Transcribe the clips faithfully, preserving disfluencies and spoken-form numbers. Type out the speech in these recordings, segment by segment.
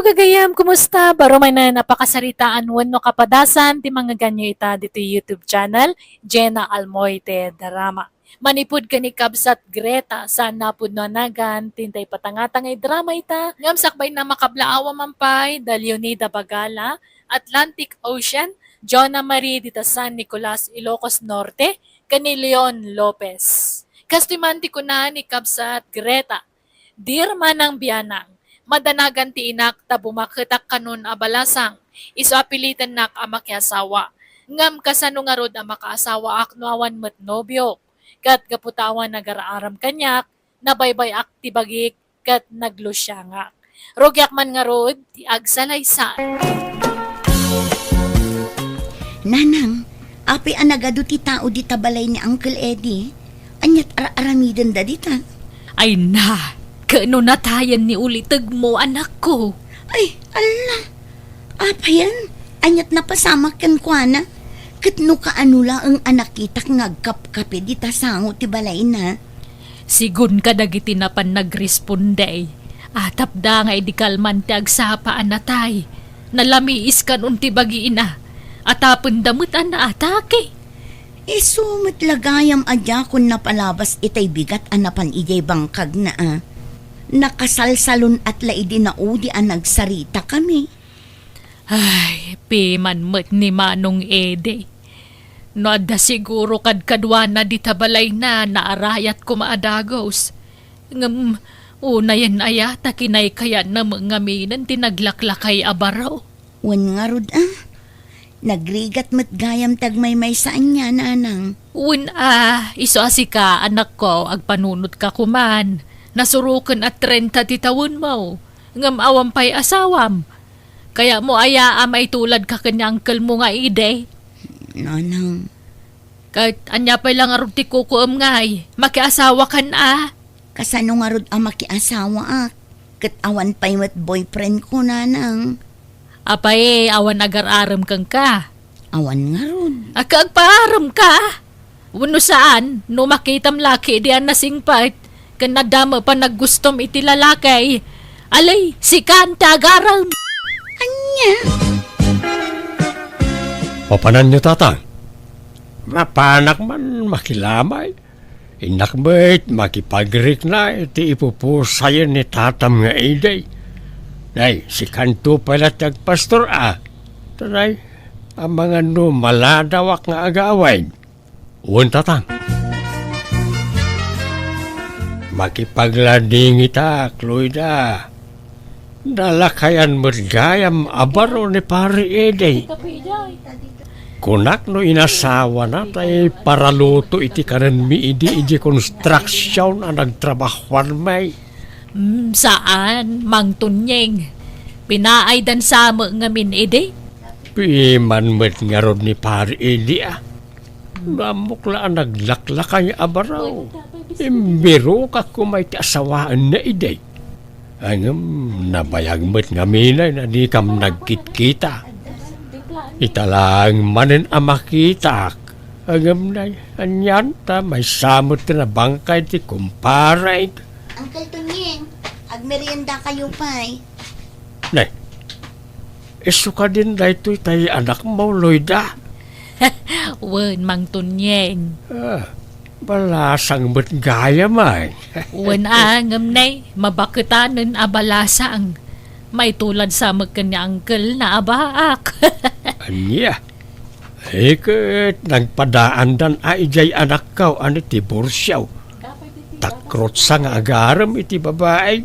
Gagayam, kumusta? Baro manen a pakasaritaan wenno kapadasan ti mangngeganyo ita ditoy YouTube channel, Jena Almoite Drama. Manipud ken ni Kabsat Greta, saan napudno a nagan ti intay patangata nga idrama ita, ngem sakbayna makablaawa man pay da Leonida Bagala, Atlantic Ocean, Jonah Marie dita San Nicolas, Ilocos Norte, ken ni Leon Lopez. Kastoy man ti kuna ni Kabsat Greta, Dear Manang Bianang, madanagan ti inak ta bumaketak kanon a balasang, isu a pilitennak a makiasawa. Ngem kasano ngarud a makaasawaak no awan met nobiok? Ket gapu ta awan agar-arem kaniak, nabaybay-ak ti bagik ket naglusiangak. Rugiak man ngarud ti agsalaysay. Nanang, apay a nagadu ti tao dita balay ni Uncle Eddie? Aniat ar-aramidenda dita? Ay na, ket no natayen ni ulitegmo, anakko? Ay, alla! Apayen? Aniat napasamak kenkuana? Ket no kaano laeng a nakitak nga agkapkapi dita sango ti balayna? Sigun kadagiti napan nagresponde, atapda nga idi kalman ti agsapa a natay, nalamiis kanon ti bagina, atapenda met a naatake. Isu met la gayam a diakon napalabas itay bigat a napan idiay bangkagna a. Nakasalsalun-at la idi naudi a nagsaritakami. Ay, piman met ni Manong Ede. No adda siguro kadkaduana dita balayna, naarayat koma a dagus. Ngem, unayen aya ta kinaykayatna met ngaminen ti naglaklakay a baro? Wen ngarud a, nagrigat met gayam ti agmaymaysa ania, nanang. Wen a, isu a sika, anakko, agpanunotka koman. Nasuroken a trenta ti tawenmo, ngem awan pay asawam. Kayatmo aya a maituladka ken ni angkelmo nga idi? Nanang. Ket ania pay la ngarud ti kukuem ngay? Makiasawakan a? Kasano ngarud a makiasawaak? Ket awan pay met boyfriendko, nanang. Apay, awan agar-arem kenka? Awan ngarud. Agka agpaaremka? Wenno saan, no makitam la ketdi a nasingpet, ken adda met panaggustom iti lalaki, alay, sikan ti agarem. Ania? Papananyo, tata? Mapanak man makilamay. Innak met makipagrikna iti ipupusayen ni tatam nga idi. Nay, sikanto pay la ti agpastor a. Tanay, amangan no maladawak nga agawid. Wen, tata. Makipagladingitak, Loida. Nalakayan met gayam a baro ni Pari Ede. Kunak no inasawana tay paraluto iti kanenmi idi idiay construction a nagtrabahuanmi. Mm, saan, Mang Tunyeng. Pinaaydan sa met ngamin idi? Piman met ngarud ni Pari Ede a. Nammok la a naglaklakay a baro. Imbirokak koma iti asawaenna idi. Ngem nabayag met ngamin a dikam nagkitkita. Ita laeng manen a makitak. Ngem nay, anian ta maysa met ti nabangkay ti kumpare. Uncle Tunyeng, agmeriendakayo pay. Nay, isu kadin daytoy tay anakmo, Loida? Wen, Mang Tunyeng. Ah, balasang met gayam ay. Wen a, ngem nay, mabaketanen a balasang. Maitulad sa met ken ni uncle na a baak. Ania? Iket nagpadaandan a idiay anakko a ni Tiburcio. Takrotsa nga agarem iti babai.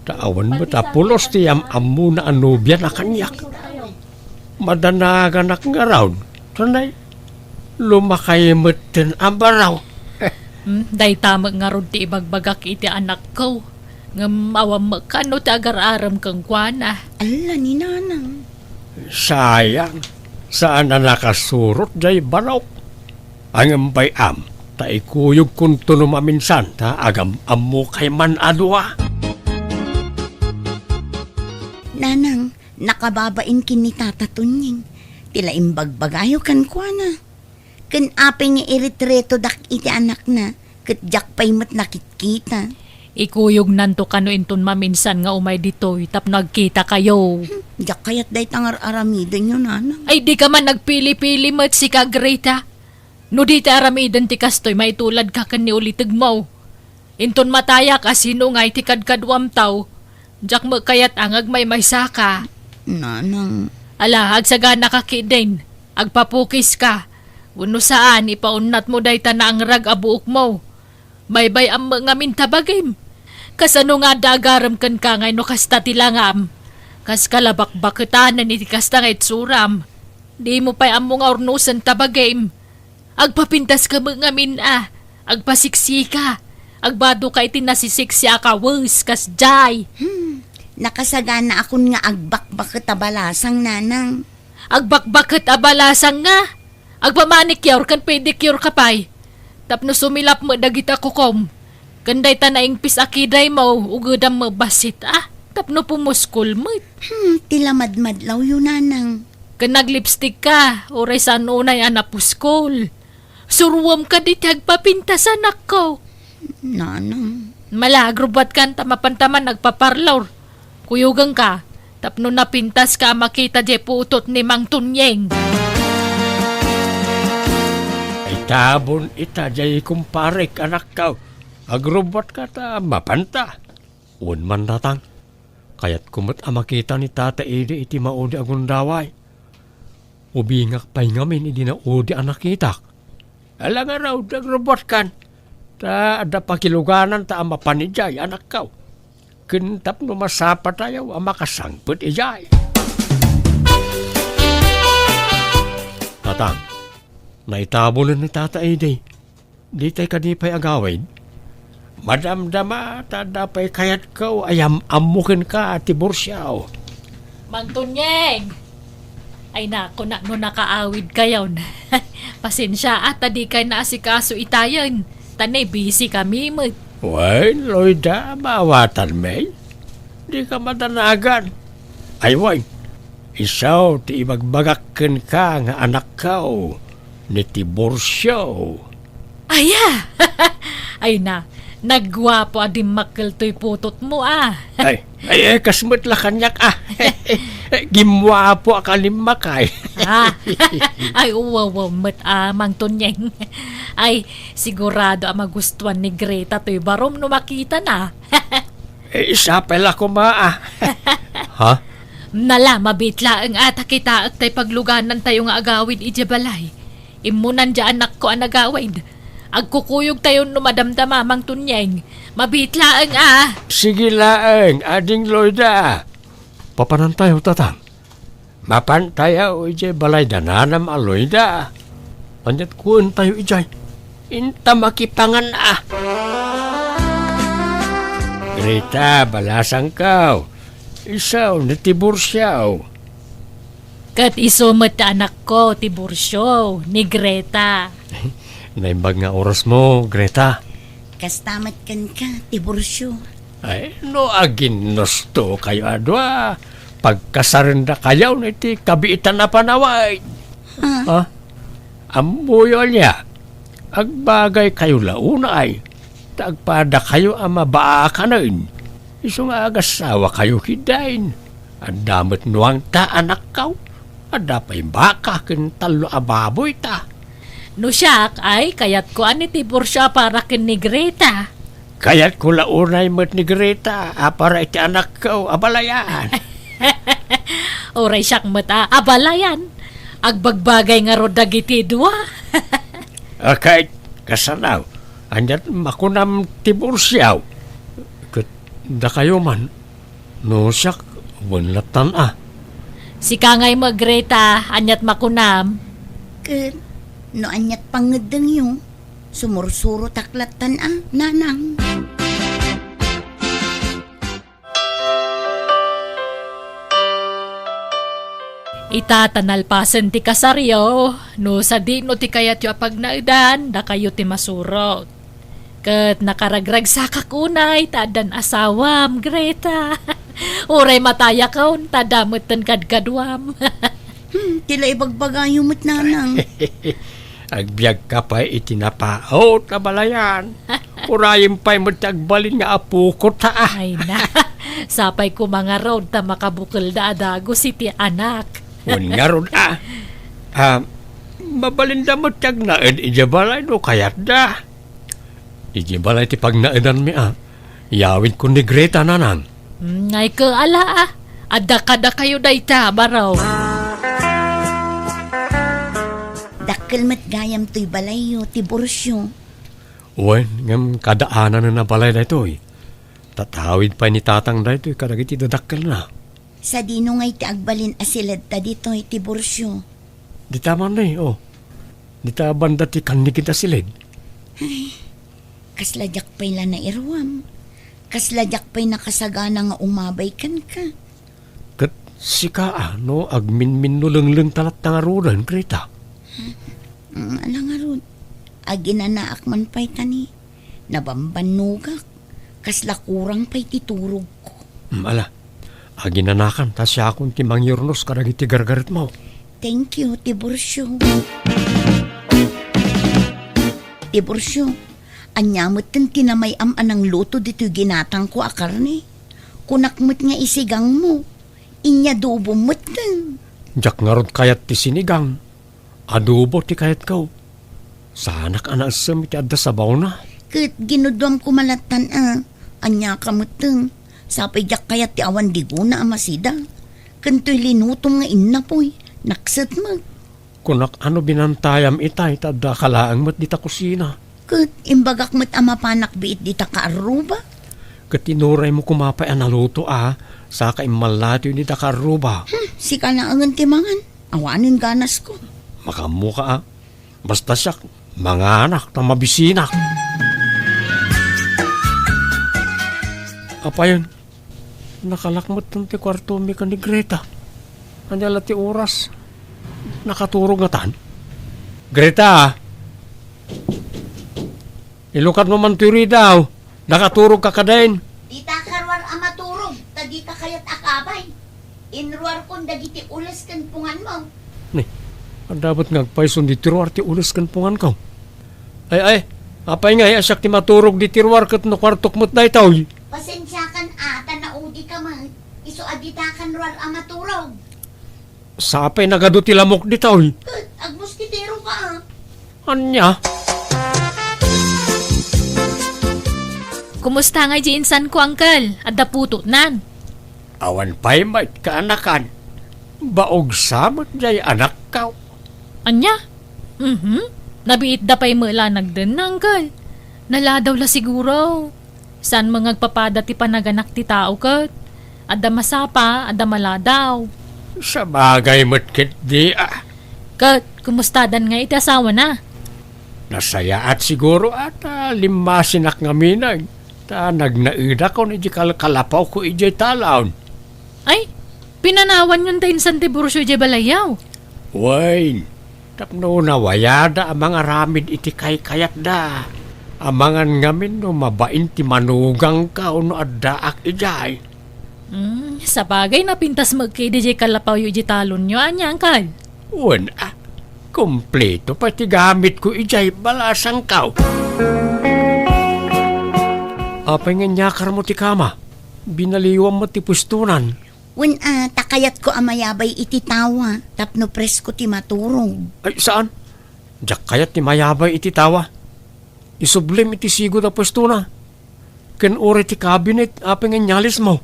Ta awan met a pulos ti am-ammona a nobiana kaniak. Madanaganak ngarud, tanay, lumakay metten a baro. Hmm, dayta met ngarud ti ibagbagak iti anakko. Ngem awan met kano ti agar-arem kenkuana. Alla ni nanang. Sayang, saan a nakasurot jay barok. Ngem bay-am, ta ikuyogkonto no maminsan ta agam-ammokay man a dua. Nanang, nakababain ken ni Tata Tunying. Ti la imbagbagayo kenkuana. Ken apay nga iretretodak iti anakna, ket diak pay met nakitkita. Ikuyognanto kano inton maminsan nga umay ditoy tapno agkitakayo. Diak kayat dayta nga ar-aramidenyo, nanang. Ay, di ka man nagpili-pili met, sika, Greta. No di ti aramiden ti kastoy, maitulad ka ken ni ulitegmo. Inton matayak a sino nga iti kadkaduamtaw, diak met kayat a nga agmaymaysa ka. Nanang. Ala, agsagana ka ketdin. Agpapukis ka. Wenno saan, ipaunnatmo dayta naangrag a buokmo. Baybay-am met ngamin ta bagim. Kasano nga adda agarem kenka nga no kasta ti langam? Kas kalabakbaketanen iti kasta nga itsuram. Dimo pay ammo nga urnosen ta bagim. Agpapintas ka met ngamin a. Agpasiksika. Agbado ka iti nasisiksi a kawes, kasdiay. Hmm, nakasagana akon nga agbakbaket a balasang, nanang. Agbakbaket a balasang nga? Agpamanicure ken pedicure ka pay. Tapno sumilap met dagita kukom. Ken dayta naingpis a kidaymo, ugedam met bassit, a. Tapno pumuskol met. Hmm, ti lamadmadlawyo, nanang. Ken naglipstick ka, uray saan unay a napuskol. Suruem kadi ti agpapintas, anakko. Nanang. Mala, agrubbuatkan ta mapantaman agpaparlor. Kuyogenka, tapno napintaska a makita diay putot ni Mang Tunyeng. Itabon ita diay kumparek, anakko. Agrubbuatka ta mapanta. Wen man, Tatang, kayatko met a makita ni Tata Idi iti maudi a gundaway. Ubingak pay ngamin idi naudi a nakitak. Ala ngarud, agrubbuatkan, ta adda pakilugananta a mapan idiay, anakko. Ken tapno masapatayo a makasangpet idiay. Tatang, naitabonen ni Tata Idi. Ditay kadi pay agawid? Madamdama ta adda pay kayatko a yam-ammo kenka, Tiburcio. Mang Tunyeng! Ay, naku, na, no nakaawid kayon. Pasensia, a, ta dikay naasikaso itayen. Ta ne, busy kami met. Wen, Loida, maawatanmi. Dika madanagan. Ay, wen, isu ti ibagbagak kenka nga anakko, ni Tiburcio. Aya! Ay na, nagguapo a dimmakkel toy putotmo, a. Ay, ay, ay, kas met la kaniak, a. Gimmuapo a kalimmakay. A. Ay, uwaw met, a, Mang Tunyeng. Ay, sigurado a magustuan ni Greta toy barom no makitana. Eh, sapay la koma, a. Ha? Nala, mabiit laeng a ta kitaek tay pagluganantayo nga agawid idiay balay. Immunan diay anakko a nagawid. Agkukuyogtayon no madamdama, Mang Tunyeng. Mabiit laeng a. Sige laeng, Ading Loida. Papanantayo, Tatang. Mapantayo idiay balay da nanam a Loida. Aniat kuentayo idiay? Inta makipangan a. Greta, balasangko. Isu ni Tiburcio. Ket isu met ti anakko, Tiburcio, ni Greta. Naimbag nga orasmo, Greta. Kasta met kenka, Tiburcio. Ay, no aginnustokayo a dua, pagkasarendakayon iti kabiitan a panawen. Ah. Ah, ammoyo ania? Agbagaykayo la unay, ta agpadakayo a mabaakanen. Isu nga agasawakayo ketdin. Adda met nuangta, anakko. Adda pay baka ken tallo a baboyta. No siak, ay, kayatko a ni Tiburcio a para ken ni Greta. Kayatko la unay met ni Greta a para iti anakko a balayan. Uray siak met a, a balayan. Agbagbagay ngarud dagiti dua. Akay, kasano? Aniat makunam, Tiburcio? Ket dakayo man, no siak, wen lattan a. Sika ngay met, Greta, aniat makunam? Ket no aniat pangngeddengyo, sumursurotak lattan a, nanang. Ita ta nalpasen ti kasaryo, no sadino ti kayatyo a pagnaedan, dakayo ti masurot. Ket nakaragragsakak unay ta addan asawam, Greta. Uray matayakon, ta adda metten kadkaduam. Hmm, ti la ibagbagayo met, nanang. Agbiagka pay iti napaut a balayan. Urayem pay met ti agbalin nga apokota, a. Ay na, sapay koma ngarud ta makabukelda a dagus iti anak. Wen ngarud, a. A, mabalinda met ti agnaed idiay balay no kayatda. Idiay balay ti pagnaedanmi, a. Yawidkon ni Greta, nanang. Mm, ay ket ala, a. Adda kadakayo dayta, baro. Dakkel met gayam toy balayyo, Tiburcio. Wen, ngem kadaananen a balay daytoy. Tatawid pay ni tatang daytoy kadagiti dadakkelna. Sadino ngay ti agbalin a siledta ditoy, Tiburcio? Dita man, eh, oh. Dita banda ti kannigid a siled. Ay, kasla diak pay la nairuam. Kasla diak pay nakasagana nga umabay kenka. Ket sika, a, no agminminno lenglengta latta ngaruden, Greta? Mm, ala ngarud, aginanaak man pay ta ni, nabambannogak, kasla kurang pay ti turogko. Mm, ala, aginanakan ta siakon ti mangyurnos kadagiti gargaretmo. Thank you, Tiburcio. Tiburcio, ania metten ti namay-am a nangluto ditoy ginatangko a karne? Kunak met nga isigangmo. Inyadobom metten. Diak ngarud kayat ti sinigang. Adobo ti kayatko. Saanak a naessem iti adda sabawna. Ket ginuduam koma lattan a. Ania ka metten? Sapay diak kayat ti awan digona a masida. Ken toy linutom nga innapoy, nakset met. Kunak a no binantayam itay ta addaka laeng met dita kusina. Ket imbagak met a mapanak biit dita kaarruba. Ket inuraymo koma pay a naluto a, saka immallatoyo dita kaarruba. Hmm, sika laengen ti mangan. Awanen ganasko. Makaammoka a. Basta siak, manganak ta mabisinak. Apayen, nakalak metten ti kuartomi ken ni Greta. Ania la ti oras? Nakaturog ngatan? Greta! Ilukatmo man toy ridaw. Nakaturog ka kadin. Dita ka ruar a maturog, ta dika kayat a kabay. Inruarkon dagiti ules ken punganmo. Ni, adda met nga agpayson ditoy ruar ti ules ken punganko. Ay, ay, apay ngay a siak ti maturog ditoy ruar ket no kuartok met daytoy? Pasensiakan a, ta naudika met. Isu a dita ka ruar a maturog. Sapay nagadu ti lamok ditoy. Ket agmoskitero ka, a. Ania? Kumusta ngay diay insanko, Uncle? Adda putotnan? Awan pay met kaanakan. Baog sa met diay anakko. Ania? Mhm. Nabiitda pay met la nagdenna, Uncle. Naladaw la siguro. Saan met nga agpapada ti panaganak ti tao ket adda masapa, adda maladaw. Sabagay met ketdi, a. Ket kumustadan ngay iti asawana? Nasayaat siguro a ta limmasinak ngamin, ta nagnaedakon iti kalkalapawko idiay talon. Ay, pinanawanyon ta insan ti burso idiay balayyo? Wen, tapno nawayada a mangaramid iti kaykayatda. Amangan ngamin no mabain ti manugangko no addaak idiay. Hmm, sabagay, napintas met ketdi diay kalapawyo idiay talonyo, ania, Uncle? Wen, a, kompleto pay ti gamitko idiay balasangko. Apay nga inyakarmo ti kama? Binaliwam met ti puestonan. Wen, a, ta kayatko a mayabay iti tawa tapno presko ti maturog. Ay, saan? Diak kayat ti mayabay iti tawa. Isublim iti sigud a puestona. Ken uray ti kabinet, apay nga inyalismo?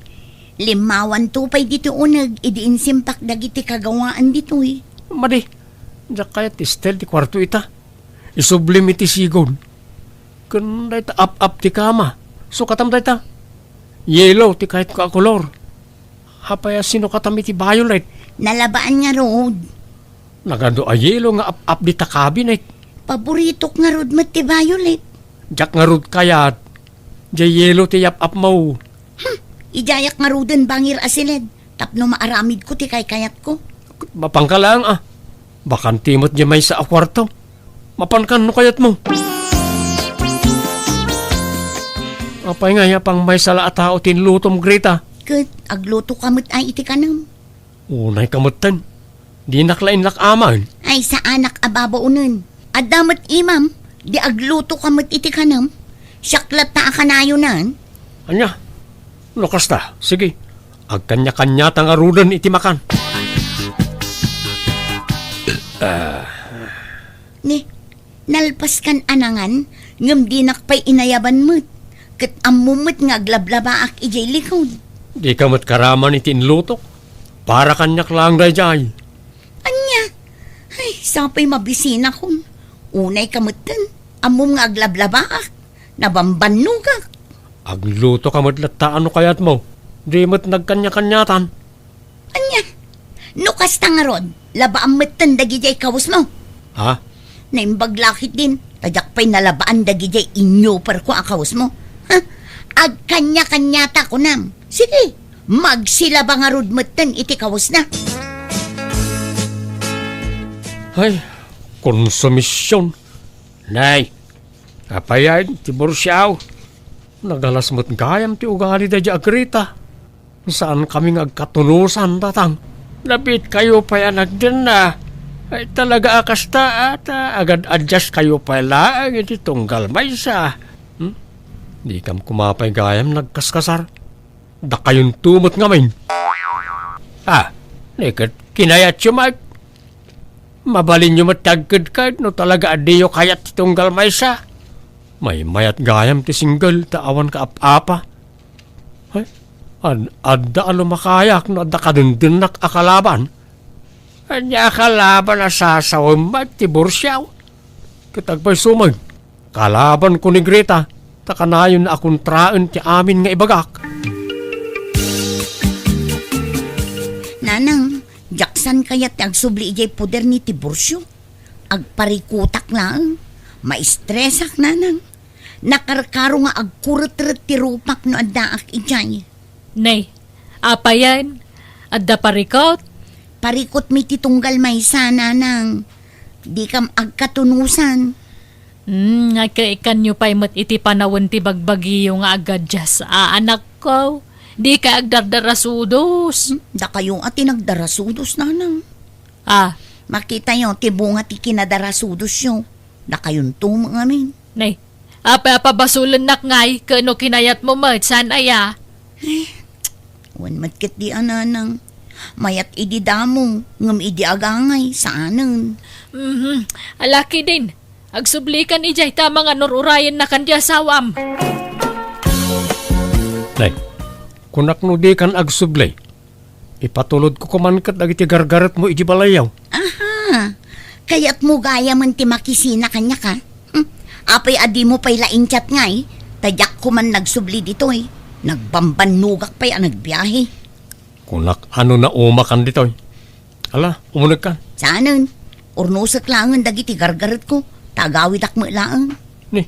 Limmawanto pay ditoy uneg idi insimpak dagiti kagawaan ditoy. Madi, diak kayat ti style ti kuarto ita. Isublim iti sigud. Ken dayta ap-ap ti kama. Sukatam dayta. Yellow ti kayatko a kolor. Apay a sinukatam iti violet? Nalabaan ngarud. Nagadu a yellow nga ap-ap dita kabinet. Paboritok ngarud met ti violet. Diak ngarud kayat. Diay yellow ti yap-apmo. Hmm, idiayak ngaruden bangir a siled tapno maaramidko ti kaykayatko. Mapanka laeng a. Bakanti met diay maysa a kuarto. Mapankan no kayatmo. Apay nga, apang maysa la a tao ti inlutom, Greta? Ket aglutoka met a iti kanem. Unayka metten. Dinak la innak aman. Ay, saanak a babaonen. Adda met imam, di aglutoka met iti kanem. Siak latta a kanayonan. Ania? No kasta, sige. Agkanya-kanyata ngaruden iti makan. Ah. Ni, nalpaskan a nangan, ngem dinak pay inayaban met. Ket ammom met nga aglablabaak idiay likod. Dika met karaman iti inlutok. Para kaniak laeng daydiay. Ania? Ay, sapay mabisinakon. Unayka metten. Ammom nga aglablabaak. Nabambannogak. Aglutoka met latta no kayatmo. Di met nagkanya-kaniatan. Ania? No kasta ngarud, labaam metten dagidiay kawesmo. Ha? Naimbag la ketdin, ta diak pay nalabaan dagidiay inyuperko a kawesmo. Ha? Agkanya-kaniata, kunam. Sige, magsilaba ngarud metten iti kawesna. Ay, konsumision. Nay, apayen, Tiburcio. Nagalas met gayam ti ugali daydiay a Greta. Saankami nga agkatunosan, tatang. Nabiitkayo pay a nagdenna. Ay, talaga a kasta, a, ta agad-adjust kayo pay laeng iti tunggal maysa. Hmm? Dikam koma pay gayam nagkaskasar. Dakayonto met ngamin. Ah, ni ket kinayatyo met. Mabalinyo met ti agkedked no talaga a diyo kayat ti tunggal maysa. Maymayat gayam ti single ta awan kaap-apa. Ay, ad-, adda a lumakayak no adda kadendennaka a kalaban. Ania a kalaban a sasawem met, Tiburcio? Ket agpayso met, kalabanko ni Greta, ta kanayon a kontraen ti amin nga ibagak. Nanang, diak saan kayat ti agsubli idiay poder ni Tiburcio. Agparikutak laeng. Maistresak, nanang. Nakarkaro nga agkuretret ti rupak no addaak idiay. Nay, apayen? Adda parikut? Parikutmi ti tunggal maysa, nanang. Dikam agkatunosan. Hmm, nga kaikanyo pay met iti panawen ti bagbagiyo nga agaddias, a, anakko. Dika agdardarasudos. Hmm, dakayo a ti nagdarasudos, nanang. Ah. Makitayo ti bunga ti kinadarasudosyo. Dakayonto met ngamin. Nay, apay a pabasolennak ngay, ket no kinayatmo met, saan aya? Ay, awan met ketdi a, nanang. Mayat idi damo, ngem idi agangay, saanen. Mhm. Ala ketdin, agsublikan idiay ta amangan no ur-urayennakan ti asawam. Nay, kunak no dikan agsubli. Ipatulodko koman ket dagiti gargaretmo iti balayyo. Aha. Kayatmo gayamen ti makisina kaniak, a? Hmm. Apay a dimo pay la in-chat ngay? Ta diak koman nagsubli ditoy. Nagbambannogak pay a nagbiahe. Kunak a no naumakan ditoy. Ala, umunegkan. Saanen? Urnosek laengen dagiti gargaretko. Ta agawidak met laeng. Ni,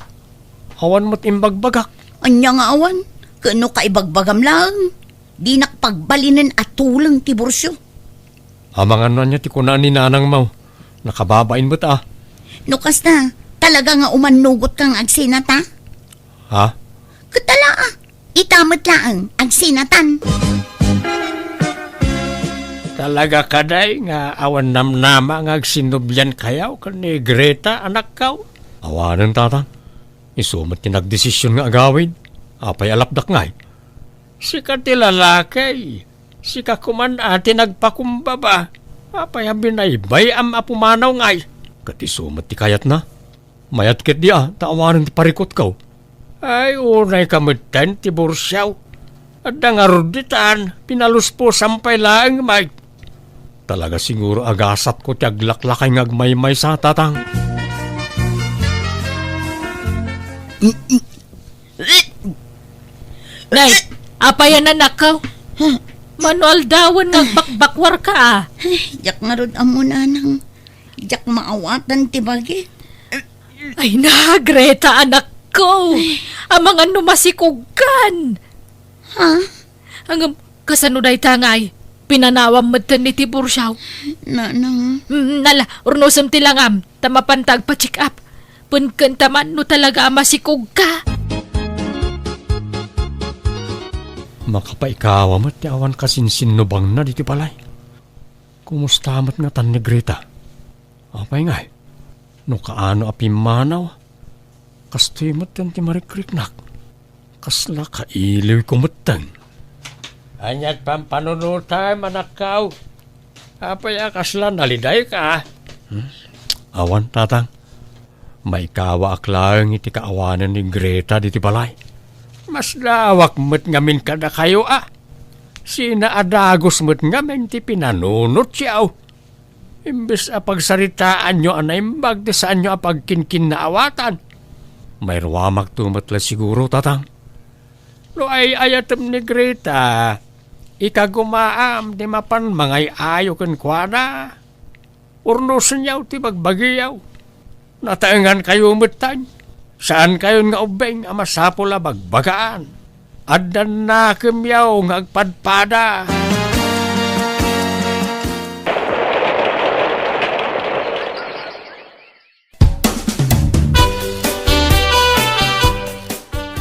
awan met imbagbagak. Ania nga awan? Ket no kaibagbagam laeng. Dinak pagbalinen a tuleng ti Tiburcio. Amangan no ania ti kuna ni nanangmo. Nakababain met a. No kasta, talaga nga umannugotka nga agsinata? Ha? Ket ala a, ita met laeng, agsinatan. Talaga kadi nga awan namnama nga agsinnubliankayo ken ni Greta, anakko? Awanen, tatang. Isu met ti nagdesision nga agawid. Apay a lapdak ngay? Sika ti lalaki. Sika koman a ti nagpakumbaba. Apay a binaybay-am a pumanaw ngay? Ket isu met ti kayatna. Mayat ketdi a, ta awanen ti parikutko. Ay, unayka metten, Tiburcio. Adda ngarud ditan, pinaluspusam pay laeng met. Talaga siguro a gasatko ti aglaklakay nga agmaymaysa, tatang. Nay, apay a, anakko? Mano aldawen nga agbakbakwarka a? Ay, diak ngarud ammo, nanang. Diak maawatan ti bagi. Ay na, Greta, anakko. Amangan no masikogkan. Ha? Ngem, kasano dayta ngay? Pinanawam metten ni Tiburcio. Nanang. Mm, ala, urnosem ti langam, ta mapanta agpa-check up. Penkenta man no talaga a masikogka. Makapaikawa met ti awan kasinsinnubangna ditoy balay. Kumusta met ngatan ni Greta? Apay ngay? No kaano a pimmanaw? Kastoy metten ti marikriknak. Kasla kailiwko metten. Ania't pampanunotam, anakko? Apay a kasla nalidayka? Hmm? Awan, Tatang. Maikawaak laeng iti kaawanen ni Greta ditoy balay. Masdaawak met ngamin kadakayo a. Sinaadagus met ngamin ti pinanunotyo. Imbes a pagsaritaanyo a naimbag ti saanyo a pagkinkinnaawatan, mairuamakto met la siguro, Tatang. No ay-ayatem ni Greta, ikagumaam ti mapan mangay-ayo kenkuana. Urnosenyo ti bagbagiyo. Nataengankayo metten. Saankayon nga ubbing a masapul a bagbagaan. Addannakemyo nga agpadpada.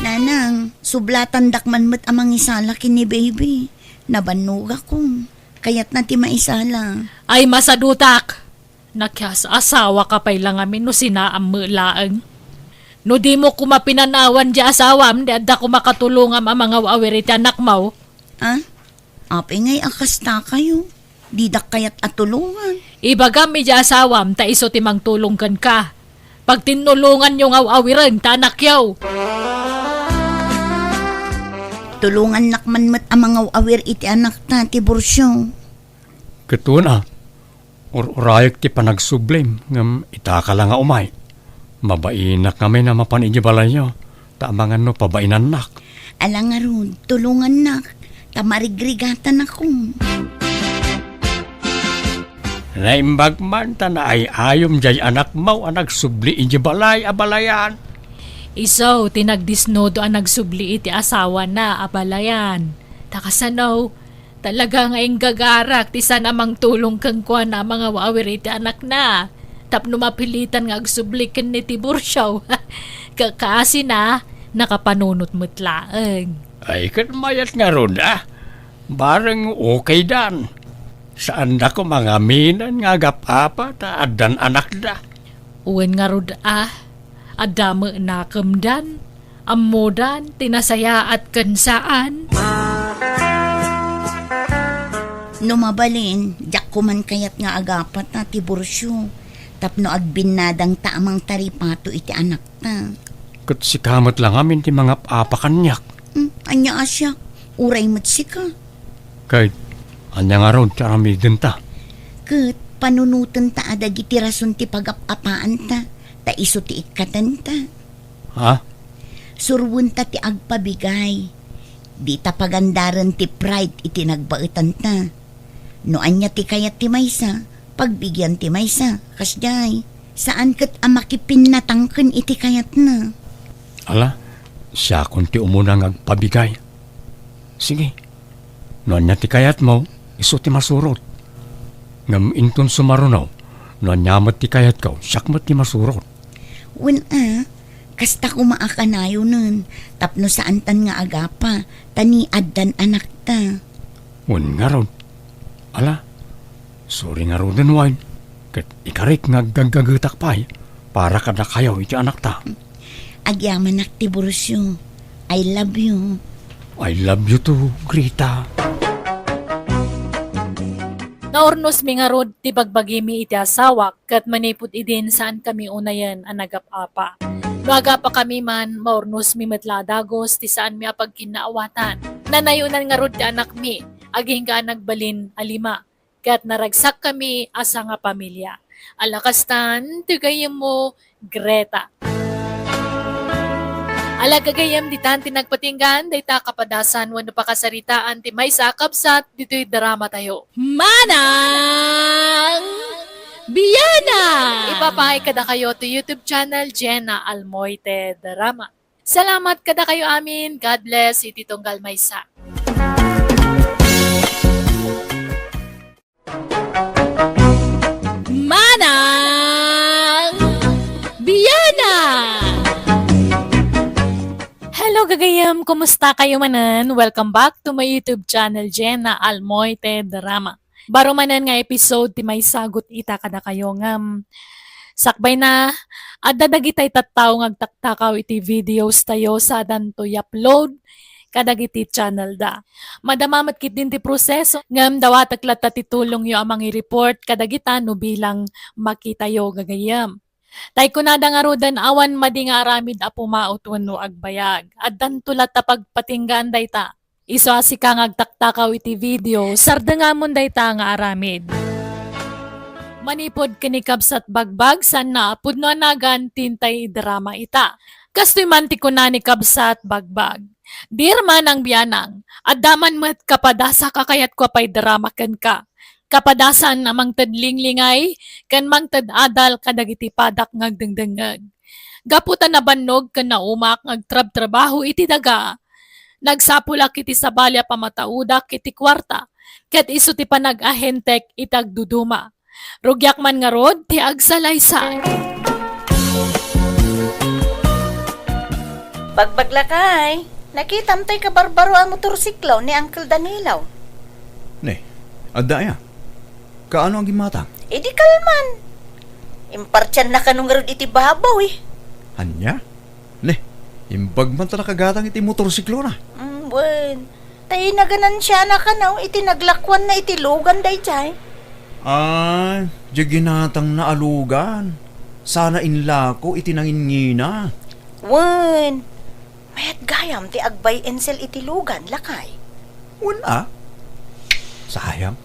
Nanang, sublatandak man met a mangisala ken ni Baby. Nabannogakon. Kayatna ti maisala. Ay, masadutak! Nakias-asawaka pay la ngamin no sinaam met laeng. No dimo koma pinanawan diay asawam, di adda koma katulongam a mangaw-awir iti anakmo. Ah? Apay ngay a kastakayo? Didak kayat a tulongan. Ibagam idiay asawam ta isu ti mangtulong kenka. Pagtinnulonganyo nga aw-awiren ta anakyo. Tulongannak man met a mangaw-awir iti anakta, Tiburcio. Ket una, ur-urayek ti panagsublim, ngem itaka la nga umay. Mabainak ngamin a mapan idiay balayyo, ta amangan no pabainannak. Ala ngarud, tulongannak, ta marigrigatanakon. Naimbag man ta naay-ayom diay anakmo a nagsubli idiay balay a balayan. Isu ti nagdisnudo a nagsubli iti asawana a balayan. Ta kasano, talaga nga inggagarak ti saan a mangtulong kenkuana a mangaw-awir iti anakna. Tapno mapilitan nga agsubli ken ni Tiburcio. Kakasina, nakapanunot met laeng. Ay, ket mayat ngarud, a. Bareng okaydan. Saanda koma nga aminen nga agap-apa ta addan anakda. Wen ngarud, a. Adda met nakemdan. Ammodan ti nasayaat ken saan. No mabalin, diak koman kayat nga agapata, Tiburcio, tapno agbinnadangta a mangtaripato iti anakta. Ket sika met la ngamin ti mangap-apa kaniak. Hmm, ania a siak? Uray met sika. Ket ania ngarud ti aramidenta? Ket panunotenta a dagiti rason ti pagap-apaanta, ta isu ti ikkatenta. Ha? Surwenta ti agpabigay. Dita pagandaren ti pride iti nagbaetanta. No ania ti kayat ti maysa, pagbigian ti maysa. Kasdiay, saan ket a makipinnatangken iti kayatna. Ala, siakon ti umuna nga agpabigay. Sige, no ania ti kayatmo, isu ti masurot. Ngem inton sumaruno, no ania met ti kayatko, siak met ti masurot. Wen a, kasta koma a kanayonen, tapno saantan nga agapa, ta ni addan anakta. Wen ngarud, ala, suri ngaruden wen, ket ikarik nga aggaggagetak pay para kadakayo iti anakta. Agyamanak, Tiburcio. I love you. I love you too, Greta. Naurnosmi ngarud ti bagbagimi iti asawak, ket manipud idin saankami unayen a nagap-apa. No agapakami man, maurnosmi met la a dagus ti saanmi a pagkinnaawatan. Nanayonan ngarud ti anakmi, agingga a nagbalin a lima. Ket naragsakkami a sangapamilia. Ala kastan ti gayyemmo, Greta. Ala gagayyem, ditan ti nagpatinggan dayta a kapadasan wenno pakasaritaan ti maysa a kabsat ditoy dramatayo. Manang Biana! Ipapaay kadakayo ti YouTube channel Jenna Almoite Drama. Salamat kadakayo amin. God bless iti tunggal maysa. Manang Biana! Hello, gagayem! Kumusta kayo manen? Welcome back to my YouTube channel, Jenna Almoite Drama. Baro manen nga episode ti maisagutko ita kadakayo ngem Sakbayna, adda dagitay tattao nga agtaktakaw iti videos tayo sadanto i-upload kadagiti channel da. Madama met ketdin ti proseso, ngem dawatek latta ti tulongyo a mangi-report kadagita no bilang makitayo gagayyem. Tay kunada ngaruden, awan madi nga aramid a pumaut wenno agbayag. Addanto latta pagpatinggaan dayta. Isu a sika nga agtaktakaw iti video, sardengamon dayta nga aramid. Manipud ken ni Kabsat Bagbag, saanna a pudno a nagan ti intay idrama ita. Kastoy man ti kuna ni Kabsat Bagbag, "Dear Manang Bianang, adda man met kapadasak a kayatko a paidrama kenka. Kapadasan a mangted linglingay ken mangted adal kadagiti padak nga agdengdengngeg. Gapu ta nabannog ken naumak nga agtrabtrabaho iti daga, nagsapulak iti sabali a pamataudak iti kuarta, ket isu ti panag-ahentek iti agduduma. Rugiak man ngarud ti agsalaysay." Bagbag, lakay, nakitam tay kabarbaro a motorsiklo ni Uncle Danilo. Ne, adda aya? Kaano a gimmatang? Idi kalman. Impartianna kano ngarud iti babaw, eh. Ania? Ne, imbag man ta nakagatang iti motorsiklona. Mm, wen. Tay naganansiana kano iti naglakuanna iti lugan daydiay. Ah, di ginatangna a lugan. Sana inlako iti nanginngina. Wen. Mayat gayam ti ag-buy and sell iti lugan, lakay. Wen a? Sayang.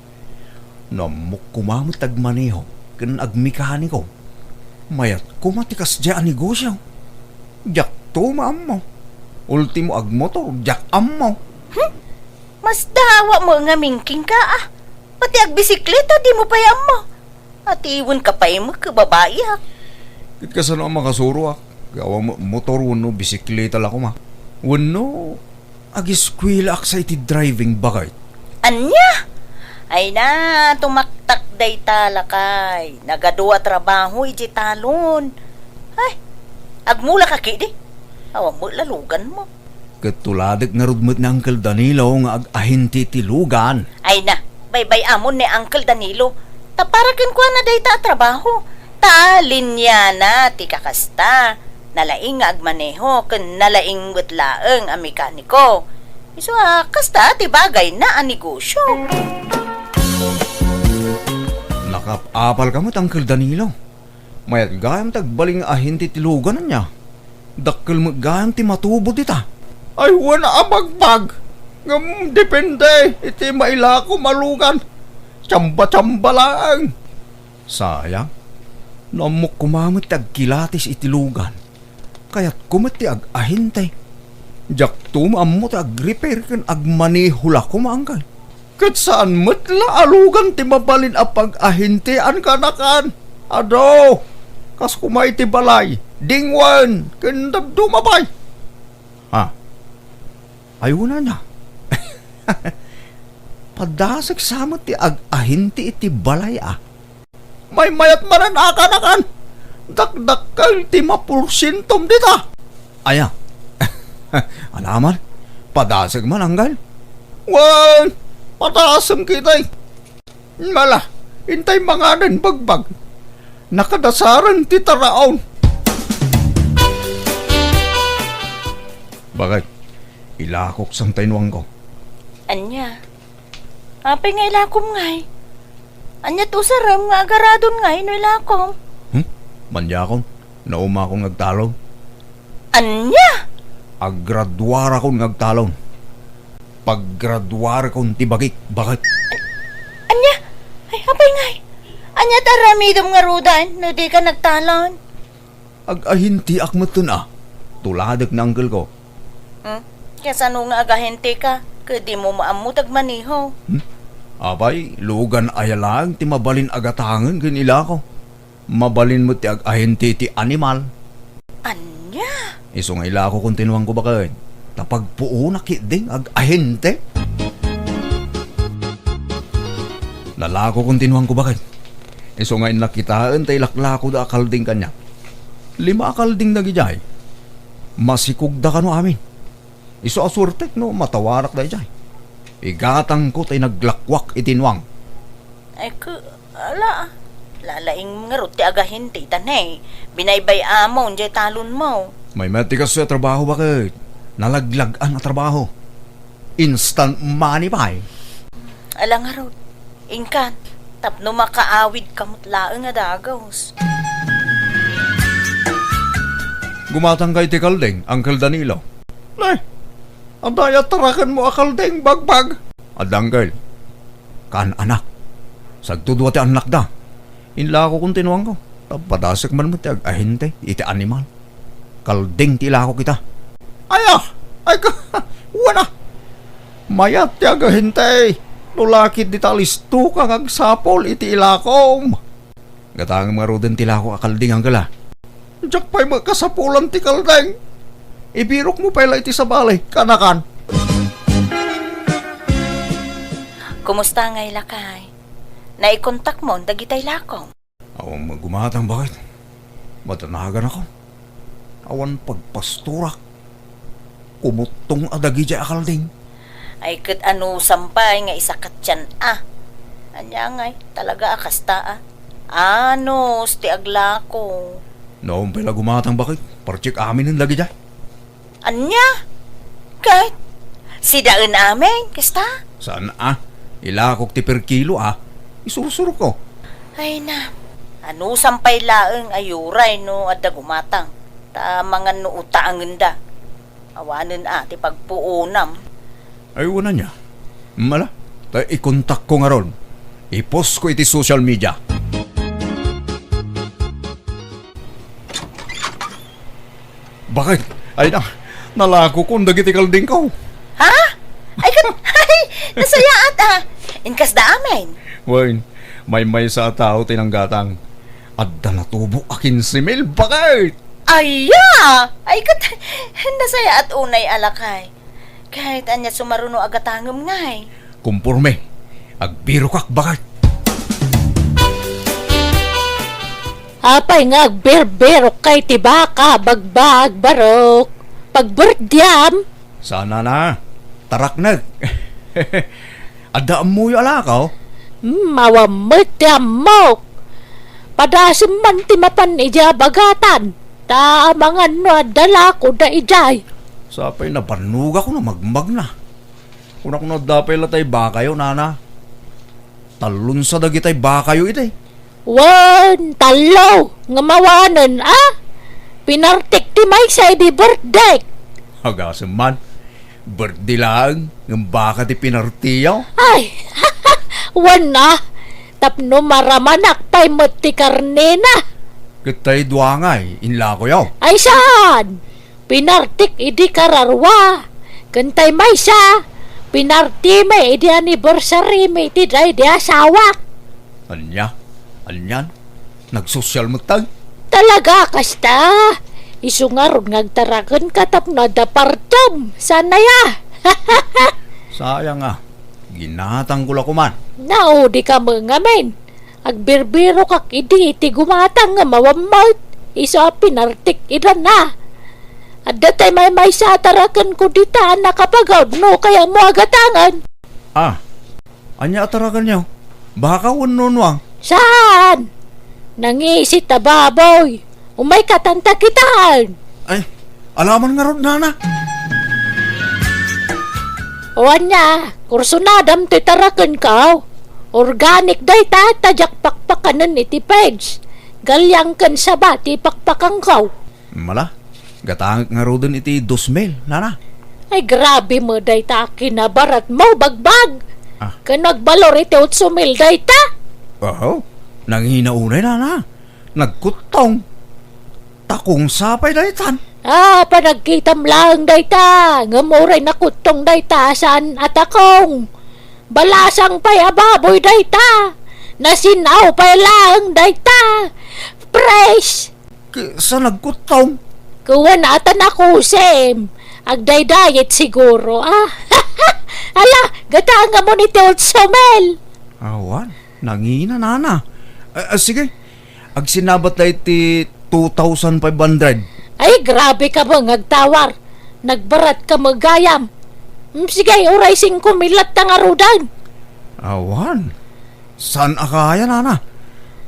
No ammok koma met agmaneho ken agmekaniko, mayat koma ti kasdiay a negosio. Diakto maammo. Ultimo agmotor, diak ammo. Hmm? Masdawa mo nga mingking ka, ah. Pati agbisikleta, di mo pay ammo. Atiwenka pay met ket babaiak. Ket kasano a makasuroak? Gawa mo-, motor wenno bisikleta la koma. Wenno agiskwelaak sa iti driving, baket. Ania? Ay na, tumaktak dayta, lakay. Nagadua a trabaho idiay talon. Ay, agmulaka ketdi. Awan met la luganmo. Ket tuladek ngarud met ni Uncle Danilo nga ag-ahente iti lugan. Ay na, baybay-amon ni Uncle Danilo. Ta para kenkuana dayta a trabaho. Ta linyana ti kakasta. Nalaing nga agmaneho ken nalaing met laeng a mekaniko. Isu a, kasta ti bagayna a negosio. Nakap-apalka met, Uncle Danilo. Mayat gayam ti agbalin nga ahente ti lugan, ania? Dakkel met gayam ti matubod ita. Ay, wen a, Bagbag. Ngem depende iti mailakom a lugan. Tsamba-tsamba laeng. Sayang. No ammok koma met ti agkilatis iti lugan, kayatko met ti ag-ahente. Diakto maammo ti ag-repair ken agmaneho la koma, Uncle. Ket saan met la a lugan ti mabalin a pag-ahentean kanakan. Adu, kas koma iti balay, dingwen, ken dadduma pay. Ha? Ay, wen a. Padasek sa met ti ag-ahente iti balay, a. Maymayat manen a kanakan. Dakdakkel ti maporsientom dita. Aya. Anaman? Padasek man, Uncle? Wen, padasem ketdi. Mala, intay manganen, Bagbag. Nakadasaren ti taraon. Baket, ilakok sa intay nuangko. Ania? Apay nga ilakom ngay? Ania ti usarem nga agaradon ngay no ilakom? Hmm? Maniakon, naumakon nga agtalon. Ania? Aggraduarakon nga agtalon. Paggraduarakon ti bagik, baket. Ania? Ay, apay ngay? Ania ti aramidem ngaruden no dika nagtalon? Ag-ahenteak metten a. Tuladek ni uncle ko. Hmm? Kasano nga agahente ka? Ket dimo maammo ti agmaneho. Hmm? Apay, lugan aya laeng ti mabalin a gatangen ken ilako. Mabalin met ti ag-ahente iti animal. Ania? Isu nga ilako kon tinuangko baket. Ta pagpuonak ketdin nga ag-ahente. Nalako kon tinuangko baket. Isu nga innak kitaen ta ilaklakoda a kalding kaniak. Lima a kalding dagidiay. Masikogda kano amin. Isu a suertek no matawarak daydiay. Igatangko tay naglakuak iti nuang. Ay, ku-, ala. Lalaing ngarud ti agahente ita ne. Binaybay-amon jay talonmo. Maymayat ti kastoy a trabaho, baket. Nalaglag-an a trabaho. Instant money pay. Ala ngarud, inkan, tapno makaawidka met laeng a dagus. Gumatangka iti kalding, Uncle Danilo. Ne, adda aya tarakenmo a kalding, bagbag? Adda, Uncle. Kaan-anak. Sagtudua ti annakda. Inlako kon tinuangko. Ta padasek man met ti ag-ahente iti animal. Kalding ti ilako kita. Aya! Ay ka! Wana! Mayat ti agahente. No lakit dita listo ka nga agsapul iti ilakom. Gatangem ngaruden ti ilako a kalding, Uncle, a. Diak pay met kasapulan ti kalding. Ibirokmo pay la iti sabali, kanakan. Kumusta ngay, lakay? Naikontakmon dagitay lakom? Awan met gumatang, baket. Madanaganakon. Awan pagpastorak. Kumuttong a dagidiay a kalding. Ay, ket anusam pay nga isakatyan a. Ania ngay, talaga a kasta a. Anus ti aglako. Naum pay la gumatang, baket. Partiek aminen dagidiay. Ania? Ket, sidaen amin, kasta? Saan a? Ilakok ti per kilo a. Isursurko. Ay na, anusam pay laeng a uray no adda gumatang, ta mangan no utangenda. Awanen a ti pagpuonam. Ay, wen ania. Mala, ta ikontakko ngarud. Ipostko iti social media. Baket, ay na, nalakokon dagiti kaldingko. Ha? Ay, ket, ay, nasayaat a. Inkasda amin. Wen, maymaysa a tao ti nanggatang. Adda natubo a kinse mil, baket! Aya! Ay, ket, nasayaat unay a lakay. Ket ania sumaruno a gatangem ngay? Komporme. Agbirokak, baket. Apay nga agbirbirokka iti baka, bagbag, barok? Pagberdiam? Saan a, taraknek. Adda ammoyo a lakaw? Hmm, awan met ti ammok. Padasem man ti mapan idiay bagatan. Ta amangan no adda lakoda idiay. Sapay nabannogak no magmagna. Kunak no adda pay latay bakayo, nana. Tallonsa dagitay bakayo iti. Wen, tallo, ngem awanen, a? Pinartik ti maysa idi birthdayek. Agasem man, birthday laeng, ngem baka ti pinartiyo? Ay, wen a, tapno maramanak pay met ti karnena. Ket tay dua ngay, inlakoyo? Ay saan? Pinartik idi kararua. Ken tay maysa, pinartimi idi anniversary mi iti daydi asawak. Ania? Anian? Nagsosyal met tay? Talaga, kasta. Isu ngarud nga agtarakenka tapno adda partem. Saan aya? Sayang a. Ginatangko la koman. Naudika met ngamin. Agbirbirokak idi ti gumatang nga mawammawt. Isu a pinartik idan a. Adda tay maymaysa a tarakenko dita a nakapagawid no kayatmo a gatangen. Ah, ania a tarakenyo? Baka wenno nuang? Saan? Nangisit a baboy. Umayka, tanta kitaen. Ay, alaman ngarud, nana. O ania, kursunadam ti tarakenko. Organic dayta, ta diak pakpakanen iti page. Galyang ken saba ti pakpakanko. Mala, gatangek ngaruden iti dos mil, nana. Ay, grabe met dayta a kinabaratmo, bagbag. Ah. Ken nagbalor iti otso mil dayta. Aho, nangina unay, nana. Nagkuttong. Takong sapay daytan. Ah, panagkitam laeng dayta. Ngem uray nakuttong dayta, saan a takong. Balasang pay a baboy dayta. Nasin-aw pay laeng dayta. Fresh. Sa nagkuttong? Kuwan ata nakusim. Agdaydayet siguro, ah. Ala, gatangamon iti otso mil. Awan, nangina, nana. Ah, ah, sige, agsinabat la iti two thousand five hundred. Ay, grabe ka ba nga agtawar? Nagbarat ka met gayam. Mm, sige, uray singko mil latta ngaruden. Awan. Saan a kaya, nana?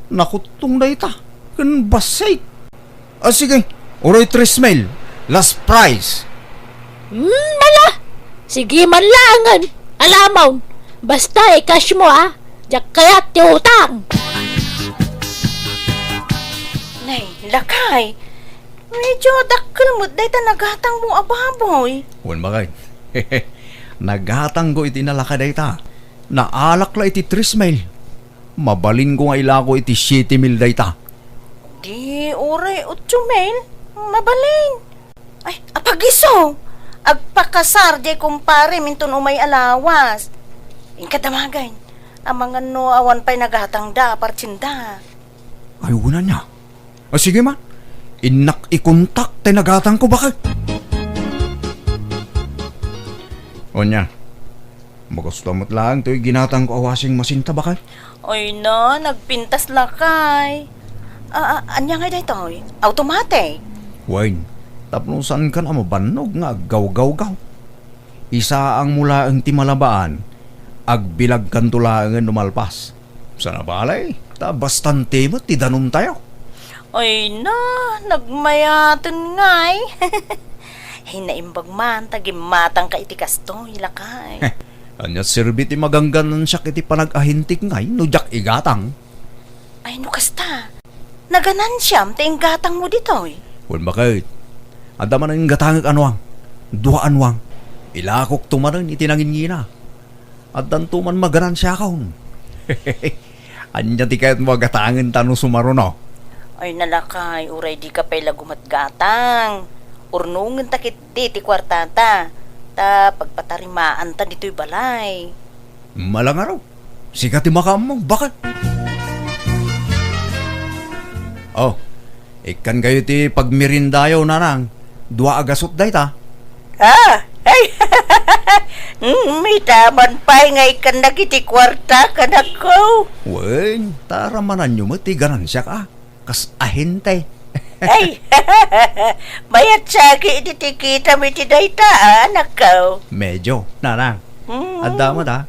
Nakuttong dayta ken bassit. Ah, sige, uray tres mil. Last price. Hmm, ala! Sige man laengen. Alamon. Basta i-cash mo, ha? Diak kayat ti utang. Nay, lakay. Medyo dakkel met dayta nagatangmo a baboy. Wen, bakay. Nagatangko iti nalaka dayta. Naalak la iti tres mil. Mabalinko nga ilako iti siete mil dayta. Di uray otso mil? Mabalin. Ay, apagiso! Agpakasar diay kumparem inton umay a lawas. Inka damagen. Amangan no awan pay nagatangda a partinda. Ay, wen ania. Ah, sige man. Innak ikontak tay nagatangko, bakay. Ania, makasta met laeng toy ginatangko a washing machine ta, bakay? Ay na, nagpintas lakay. Ah, ah, ania ngay daytoy? Automatic? Wen, tapno saankan a mabannog nga aggawgawgaw. Isaangmo laeng ti malabaan, agbilagkanto laengen no malpas. Sana balay, ta bastante met ti danumtayo. Ay na, nagmayaten ngay. Ay, naimbag man ta gimmatangka iti kastoy, lakay. Ania serbi ti magangganansiak iti panagahintek ngay no diak igatang? Ay, no kasta, naganansiam ti inggatangmo ditoy? Wen, baket. Adda manen inggatangek a nuang. Dua a nuang. Ilakokto manen iti nangingina. Addanto man maganansiakon. Ania ti kayatmo a gatangen ta no sumaruno? Ay, nalakay, uray dika pay la gumatgatang. Urnongenta ketdi ti kuartata, ta pagpatarimaanta ditoy balay. Malangaro. Sika ti makaammo, bakay. Oh, ikkan kayo ti pagmerindayo, nanang. Dua a gasot dayta. Ah, ay. Mm, ita man pay nga ikkannak iti kuarta, kanakko. Wen, ta ramananyo met ti ganansiak, a. Kas ahente. Ay, mayat saki iti ti kitam iti dayta, a, anakko. Medyo, nanang. Mm. Adda met, a.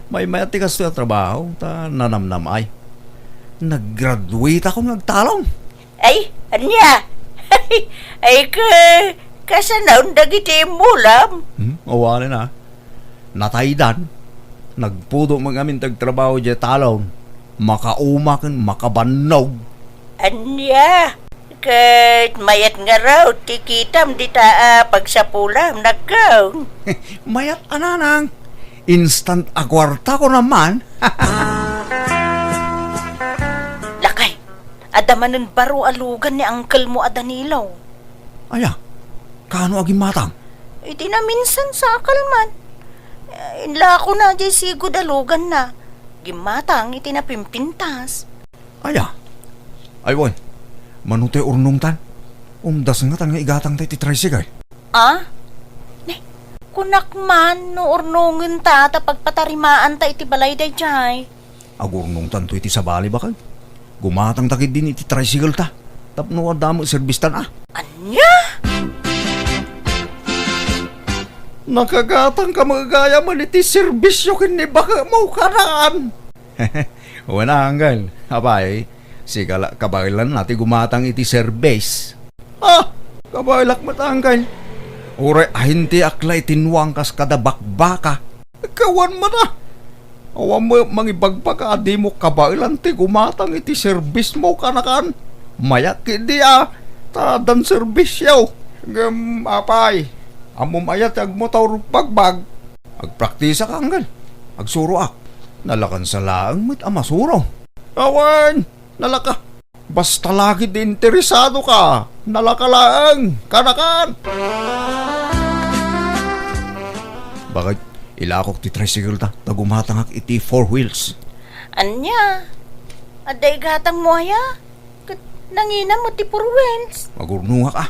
Maymayat ti kastoy a trabaho, ta nanamnam ay. Naggraduate ako nga agtalon. Ay, ania? Ay, ka, kasanaon dagiti immulam? Hmm, awanen, a. Nataydan. Nagpudo met ngamin ti agtrabaho diay talon. Makauma ken makabannog. Ania? Ket mayat ngarud ti kitam dita a pagsapulam, nakko. Mayat a, nanang. Instant a kuarta ko naman. Lakay, adda manen baro a lugan ni uncle mo a Danilo. Aya, kaano a gimmatang? Iti naminsan sa akalman. Eh, inlako na diay sigud a luganna. Gimmatang iti napimpintas. Aya? Ay, wen. Mano ti urnongtan? Umdas ngatan nga igatangta iti tricycle. Ah? Ne, kunak man no urnongenta ta pagpatarimaanta iti balay daydiay. Agurnongtanto iti sabali, bakay. Gumatangta ketdin iti tricycle ta. Tapno adda met serbistan, a. Ania? Nakagatangka met gayam iti serbisyo ken ni baketmo, kanaan. Wen a, uncle. Apay, sika la kabaelanna ti gumatang iti serbis. Ah, kabaelak met, uncle. Uray ahinteak la iti nuang kas kada bakbaka. Kawan met a. Awan met mangibagbaga a dimo kabaelan ti gumatang iti serbismo, kanakan. Mayat ketdi a, ta addan serbisyo. Ngem, apay, ammom aya ti agmotor bagbag? Agpraktisak, uncle. Agsuroak. Nalakansa laeng met a masuro. Awan, nalaka. Basta la ketdi interesadoka, nalaka laeng, kanakan. Bakit? Ilakok ti tricycle ta, ta gumatangak iti four wheels. Ania? Adda igatangmo aya? Ket nangina met ti four wheels? Agurnongak, a.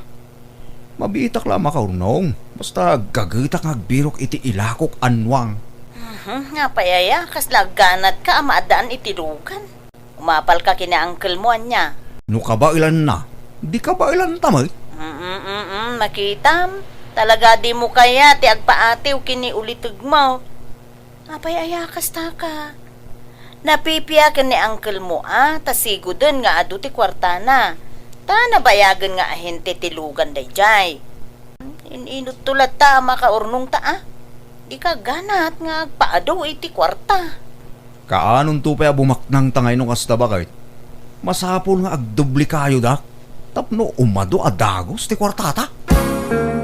Mabiitak la a makaurnong. Basta agkagetak nga agbirok iti ilakok a nuang. Mhm, apay aya, kasla agganatka a maaddaan iti lugan. Umapalka ken ni uncle mo, ania? No kabaelanna, di kabaelanta met. Mm, mm, mm, makitam. Talaga dimo kayat ti agpaatiw ken ni ulitegmo. Apay aya kasta ka? Napipia ken ni uncle mo a ta siguden nga adu ti kuartana. Ta nabayagen nga ahente ti lugan daydiay. In-inutto latta a makaurnongta a. Dika ganat nga agpaadu iti kuarta. Kaanonto pay a bumaknangta ngay no kasta, baket? Masapul nga agdoblekayo dak tapno umadu a dagus ti kuartata.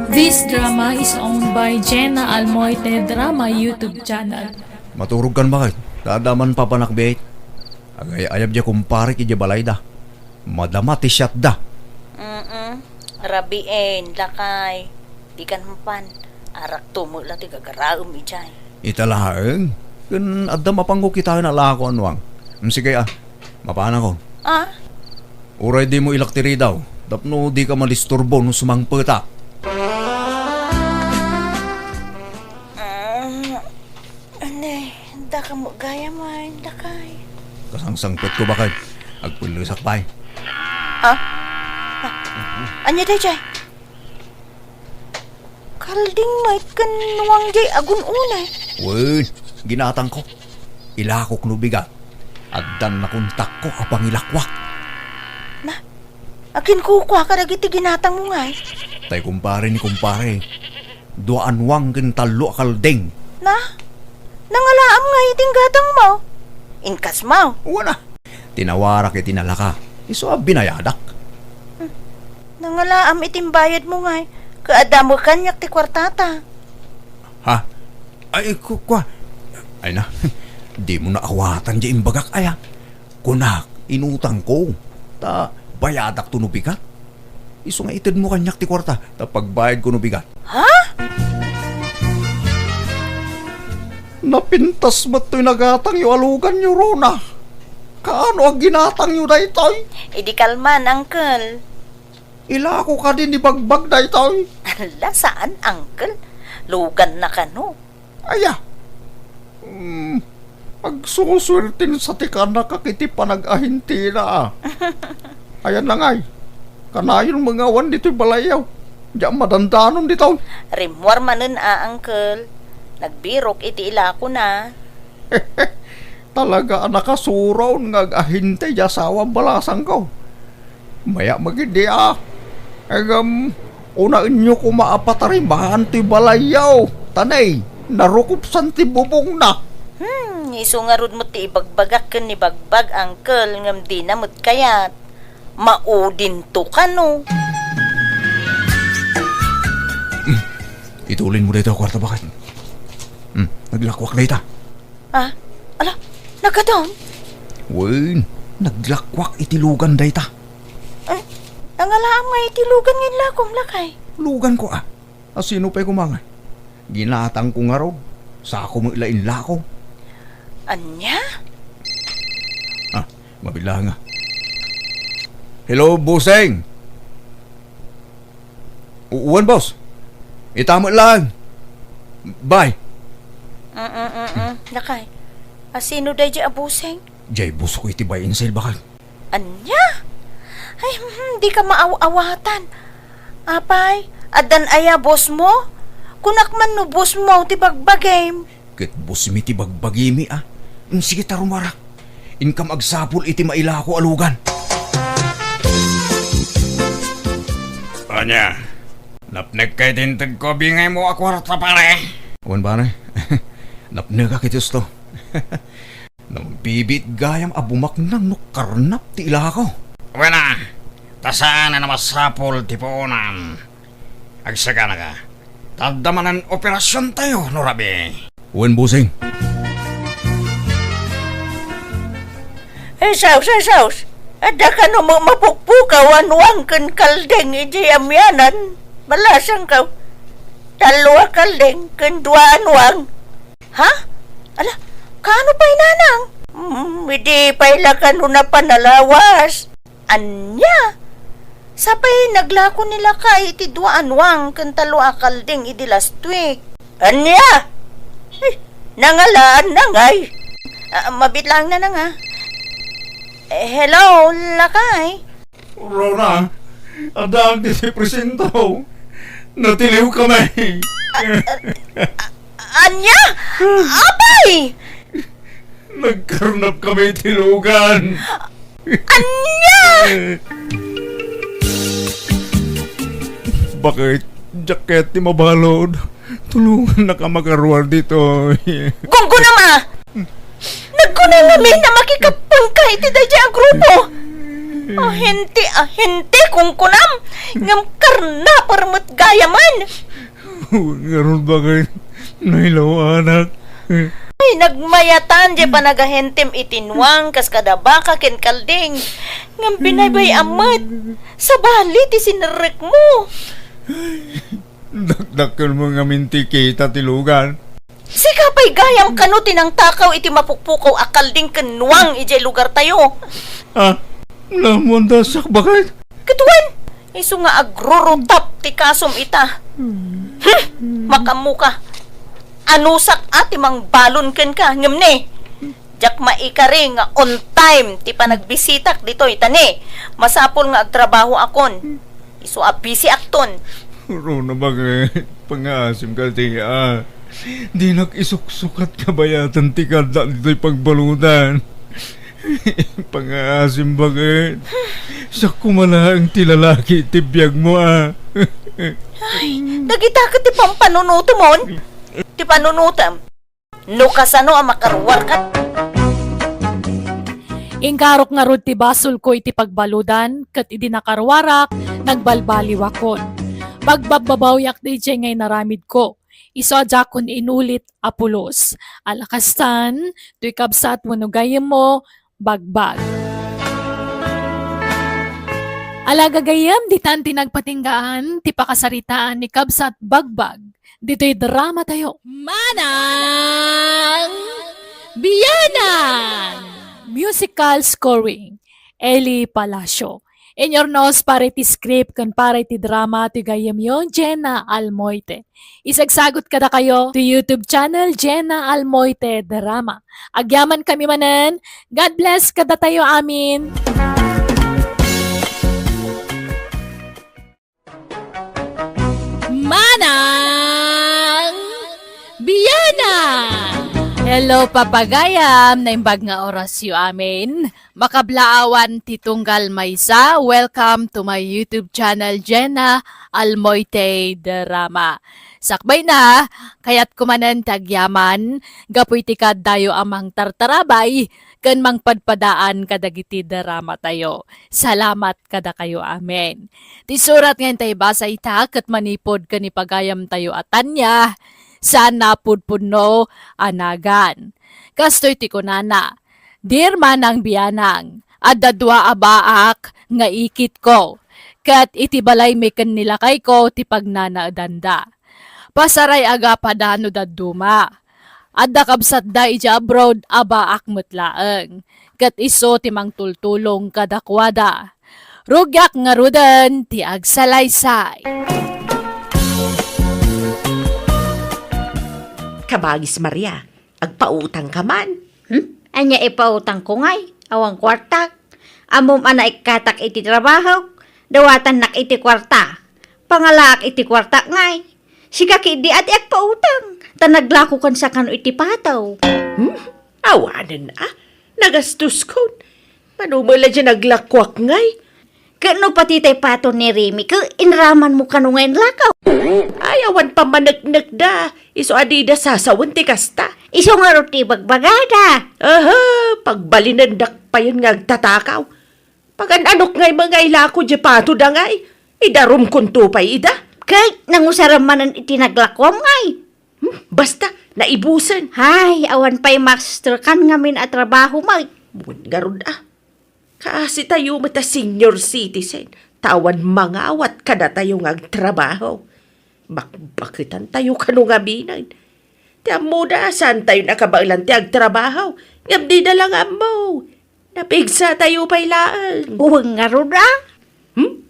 This drama is owned by Jenna Almoite Drama YouTube channel. Maturogkan, baket? Ta adda man papanak biit. Agay-ayab diay kumparek idiay balayda. Madama ti siatda. Mm-mm. Rabien, lakay. Dikan mapan. Arakto met la ti gagaraem idiay. Ita laeng. Ken adda mapanko kitaen a lako a nuang. Mm, sige a. Mapanakon. Ah? Uray dimo ilaktiridaw. Tapno dika madisturbo no sumangpetak. Ah, Anay, daka mo gayam, lakay. Kasangsangpetko, baket. Agpellesak pay. Ah? Ah, ania daydiay? Kalding met ken nuang diay agun-unay. Wen, ginatangko. Ilakok no bigat. Addan nakontakko a pangilakwak. Na, aginkukua kadagiti ginatangmo ngay? Tay kumpare ni kumpare. Dua a nuang ken tallo a kalding. Na? Nangalaam ngay iti gatangmo? Inkasmo? Wen a. Tinawarak iti nalaka. Isu a binayadak. Hmm. Nangalaam iti bayadmo ngay. Ket adda met kaniak ti kuartata. Ha? Ay, ku-, kua. Ay na. Dimo naawatan diay imbagak aya. Kunak, inutangko. Ta bayadakto no bigat. Isu nga itedmo kaniak ti kuarta, ta pagbayadko no bigat. Ha? Napintas met toy nagatangyo a luganyo, Rona. Kaano a ginatangyo daytoy? Idi kalman, uncle. Ilako kadi ni Bagbag daytoy? Ala, saan, uncle. Luganna kano. Aya. Mm, agsusuerten sa ti kanakak iti panag-ahintina, a. Ayan na ngay. Kanayon mangawan ditoy balayyo. Diak madandanon ditoy. Rimmuar manen a, uncle. Nagbirok iti ilakona. Talaga a nakasuron nga ag-ahinte ti asawa a balasangko. Maya magidi a. Ngem, unaenyo koma a patarimaan toy balayyo. Ta nay, narukopsan ti bubongna. Hmm, isu ngarud met ti ibagbagak ken ni Bagbag, uncle, ngem dina met kayat. Maudinto kano. Hmm, itulinmo dayta a kuarta, baket. Hmm, naglakwak dayta. Ah, ala, nagkadam? Wen, naglakwak iti lugan dayta. Eh, nangalaam nga iti lugan nga inlakom, lakay. Luganko, a. A sino pay koma ngay? Ginatangko ngarud. Sako met la inlako. Ania? Ah, mabilang a. Hello, bossing. U-, uwan, boss. Ita met laeng. Bye. Mm, mm, mm, mm. Lakay. A sino daydi a bossing? Jay boss ko iti buy and sell, baket. Ania? Ay, hmm, dika maaw-awatan. Apay, addan aya boss mo? Kunak man no boss mo ti bagbagim. Ket boss mi ti bagbagimi, a. Mm, sige ta rumarak. Inkam agsapul iti mailako a lugan. Ania? Napnekka iti integko a bingaymo a kuarta, pare? Wen, pare. Napnekak iti usto. Nagbibiit gayam a bumaknang no karnap ti ilako. Wen a, ta saan a masapul ti puonan. Agsaganaka. Ta adda manen operasiontayo no rabii. Wen, bossing. Ay, sus, ay, sus. Adda kano ma-, mapukpukaw a nuang ken kalding idiay amianan. Balasangko. Tallo a kalding ken dua a nuang. Ha? Ala, kaano pay, nanang? Mm, idi pay la kano napan a lawas. Ania? Sapay naglako ni lakay iti dua a nuang ken tallo a kalding idi last week. Ania? Eh, nangalaan na ngay. Ah, mabit lang na na nga. Eh, hello, lakay. Rona, adda agdi ti presentaw. Natiliw kami. Ah, ah, ah, ania? Apay! Nagkarnapkami iti lugan. Ania? Bakit? Diak kayat ti mabalud. Tulongannaka makaruar ditoy. Gunggunam a! Nagkuna ngamin a makikappengka iti daydiay a grupo. Ahente, ahente, kunkunam. Ngem karnaper met gayamen. Ngarud, bakit? Nailaw, anak. Ay, nagmayatan diay panagahentem iti nuang kas kada baka ken kalding. Ngem binaybay-am met. Sabali ti sinerrekmo. Dakdakkelmo ngamin ti kita ti lugan. Sika pay gayam kano ti nangtakaw iti mapukpukaw a kalding ken nuang idiay lugartayo. Ah, naammoanda siak, bakit? Ket wen, isu nga agrurutap ti kasom ita. Hmm, makaammoka. Anusak a ti mangbalon kenka, ngem ne, diak maikari nga on time ti panagbisitak ditoy, ta ne, masapul nga agtrabahoakon. Isu a bisiakton. Runa, bakit? Pangaasim kadi a. Dinak isuksukat kabayatan ti kaaddak ditoy pagbaludan. Pangaasim, bakit? Siak koma laeng ti lalaki iti biagmo a. Ay, dagita ket ti pampanunotemon? Ti panunotem? No kasano a makaruarka? Inkarok ngarud ti basolko iti pagbaludan, ket idi nakaruarak, nagbalbaliwakon. Pagbabbabawiak daydiay nga inaramidko. Isu a diakon inulit a pulos. Ala kastan, toy kabsat wenno gayyemmo, Bagbag. Ala gagayyem, ditan ti nagpatinggaan ti pakasaritaan ni Kabsat Bagbag ditoy dramatayo. Manang Bianang! Musical scoring, Eli Palacio. Inyurnos para iti script ken para iti drama ti gayyemyo, Jenna Almoite. Isagsagut kadakayo ti YouTube channel, Jenna Almoite Drama. Agyamankami manen. God bless kadatayo amin. Manang Bianang! Hello, papagayam! Naimbag nga orasyo amin. Makablaawan ti tunggal maysa. Welcome to my YouTube channel, Jenna Almoite Drama. Sakbayna, kayatko manen ti agyaman gapu iti kaaddayo a mangtartarabay ken mangpadpadaan kadagiti dramatayo. Salamat kadakayo amin. Ti surat nga intay basa ita ket manipud ken ni pagayamtayo a Tanya, saan a pudpudno a nagan. Kastoy ti kunana, Dear Manang Bianang, adda dua a baak nga ikitko, ket iti balaymi ken ni lakayko ti pagnanaedanda. Pasaray a gapada no dadduma. Adda kabsatda idiay abroad a baak met laeng, ket isu ti mangtultulong kadakuada. Rugiak ngaruden ti agsalaysay. Kabagis Maria, agpautangka man. Hmm? Ania ipautangko ngay? Awan kuartak. Ammom a naikkatak iti trabahok, dawatannak iti kuarta. Pangalaak iti kuartak ngay. Sika ketdi a ti agpautang, ta naglakokansa kano iti pato. Hmm? Awanen a, nagastoskon. Mano met la diay naglakoak ngay? Ket no pati tay pato ni Remy, ket inramanmo kano nga inlakaw? Ay, awan pammaneknekda. Isu a dida sasawen ti kasta. Isu ngarud ti ibagbagada. Aha, pagbalinendak payen nga agtatakaw. Pagan-anok ngay nga ilako diay patoda ngay? Idarumkonto pay ida? Ket nangusaram manen iti naglakoam ngay. Hmm, basta, naibusen. Hay, awan pay masterkan ngamin a trabaho, Mike. Wen ngarud a. Kaasitayo met a senior citizen, ta awan mangawat kadatayo nga agtrabaho. Bakbaketantayo kano ngaminen. Ti ammoda, saantayo nakabaelan ti agtrabaho, ngem dida la nga ammo. Napigsatayo pay laeng. Wen ngarud a? Hmm?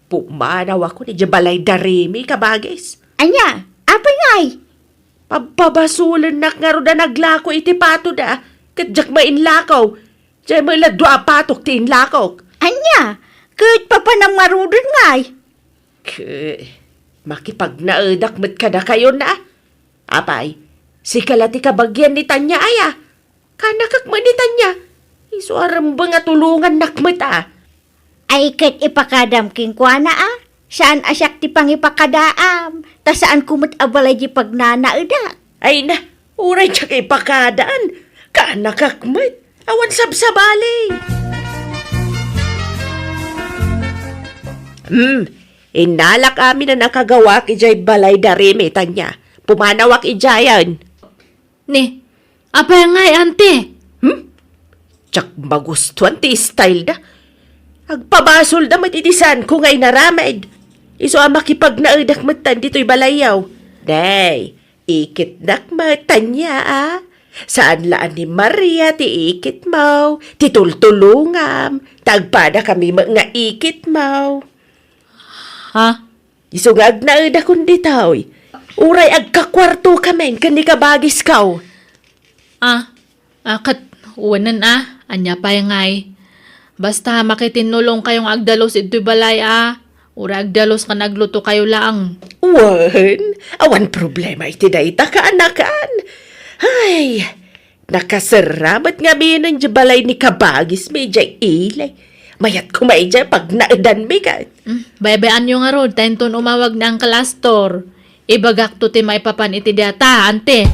Pumanawakon idiay balay da Remy, kabagis. Ania? Apay ngay? Pabpabasolennak ngarud a naglako iti patoda, ket diak met inlako. Diay met la dua a patok ti inlakok. Ania? Ket papanam ngaruden ngay? Ket makipagnaedak met kadakayon a. Apay, sika la ti kabagian ni Tanya aya? Kanakak met ni Tanya. Isu a rembeng a tulongannak met a. Ay ket ipakadam kenkuana a. Saan a siak ti pangipakadaam. Ta saanko met a balay di pagnanaedak. Ay na, uray diak ipakadaan. Kanakak met. Awan sabsabali. Hmm, innalak amin a nakagawak idiay balay da Reme, Tanya. Pumanawak idiayen. Ni, apay ngay, ante? Hmm? Diak magustuan ti style da. Agpabasol da met iti saanko nga inaramid. Isu a makipagnaedak metten ditoy balayyo. Nay, ikitnak met, Tanya, a. Saan la a ni Maria ti ikitmo, ti tultulongam, ta agpadakami met nga ikitmo. Ha? Isu nga agnaedakon ditoy. Uray agkakuartokamin ken ni kabagisko. Ah, ah, ket wenen a, ania pay ngay. Basta makitinnulongkayo nga agdalus idtoy balay a, uray agdalus ken aglutokayo laeng. Wen, awan problema iti dayta, kaanakan. Ay, nakaserra met ngamin diay balay ni kabagismi idiay ili. Mayat koma idiay pagnaedanmi ket. Mm, baybay-anyo ngarud, ta inton umawag ni Uncle Astor, ibagakto ti maipapan iti dayta, ante.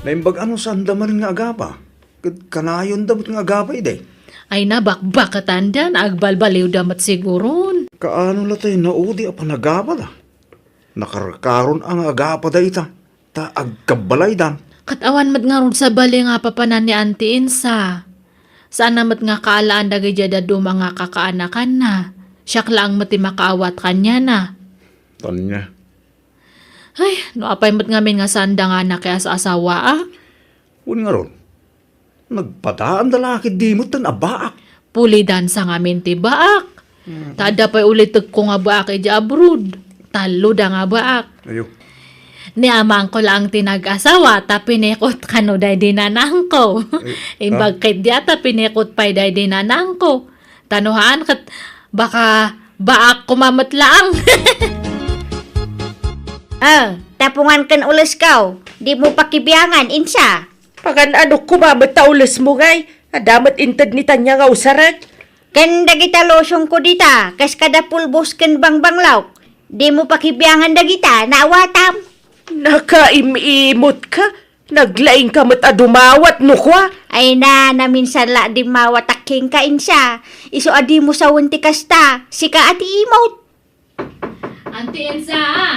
Naimbag a no saanda manen nga agapa, ket kanayonda met nga agapa idi. Ay, nabakbaketanda, agbalbaliwda met siguron. Kaano la tay naudi a panagapada? Nakarkaron a nga agapa dayta, ta agkabbalaydan. Ket awan met ngarud sabali nga papanan ni Auntie Insa. Saan a met nga kaalaan dagiti dadduma nga kakaanakanna. Siak laeng met ti makaawat kaniana. Tanya. Ay, no apay met ngamin nga saanda nga nakias-asawa a? Wen ngarud, nagpadaanda la ketdi metten a baak. Pulidan sa ngamin ti baak. Mm. Ta adda pay ulitekko nga baak idiay abroad. Tallo da nga baak. Ayo. Ni amangko laeng ti nag-asawa, ta pinikot kano daydi nanangko. Ay, ah. Imbag ketdi a ta pinikot pay daydi nanangko. Ta no haan ket baka baak koma met laeng. Ah, tapungan ken ulesko. Dimo pakibiangan, Insa. Pagan-anok koma met ta ulesmo ngay, adda met inted ni Tanya nga usarek. Ken dagita lotionko dita, kas kada pulbos ken bangbanglaw. Dimo pakibiangan dagita, naawatam. Nakaim-imot ka, naglaing ka met a dumawat no kua. Ay na, naminsan la dimmawatak kenka, Insa. Isu a dimo sawen ti kasta, sika a ti imot. Auntie Ensa, ah!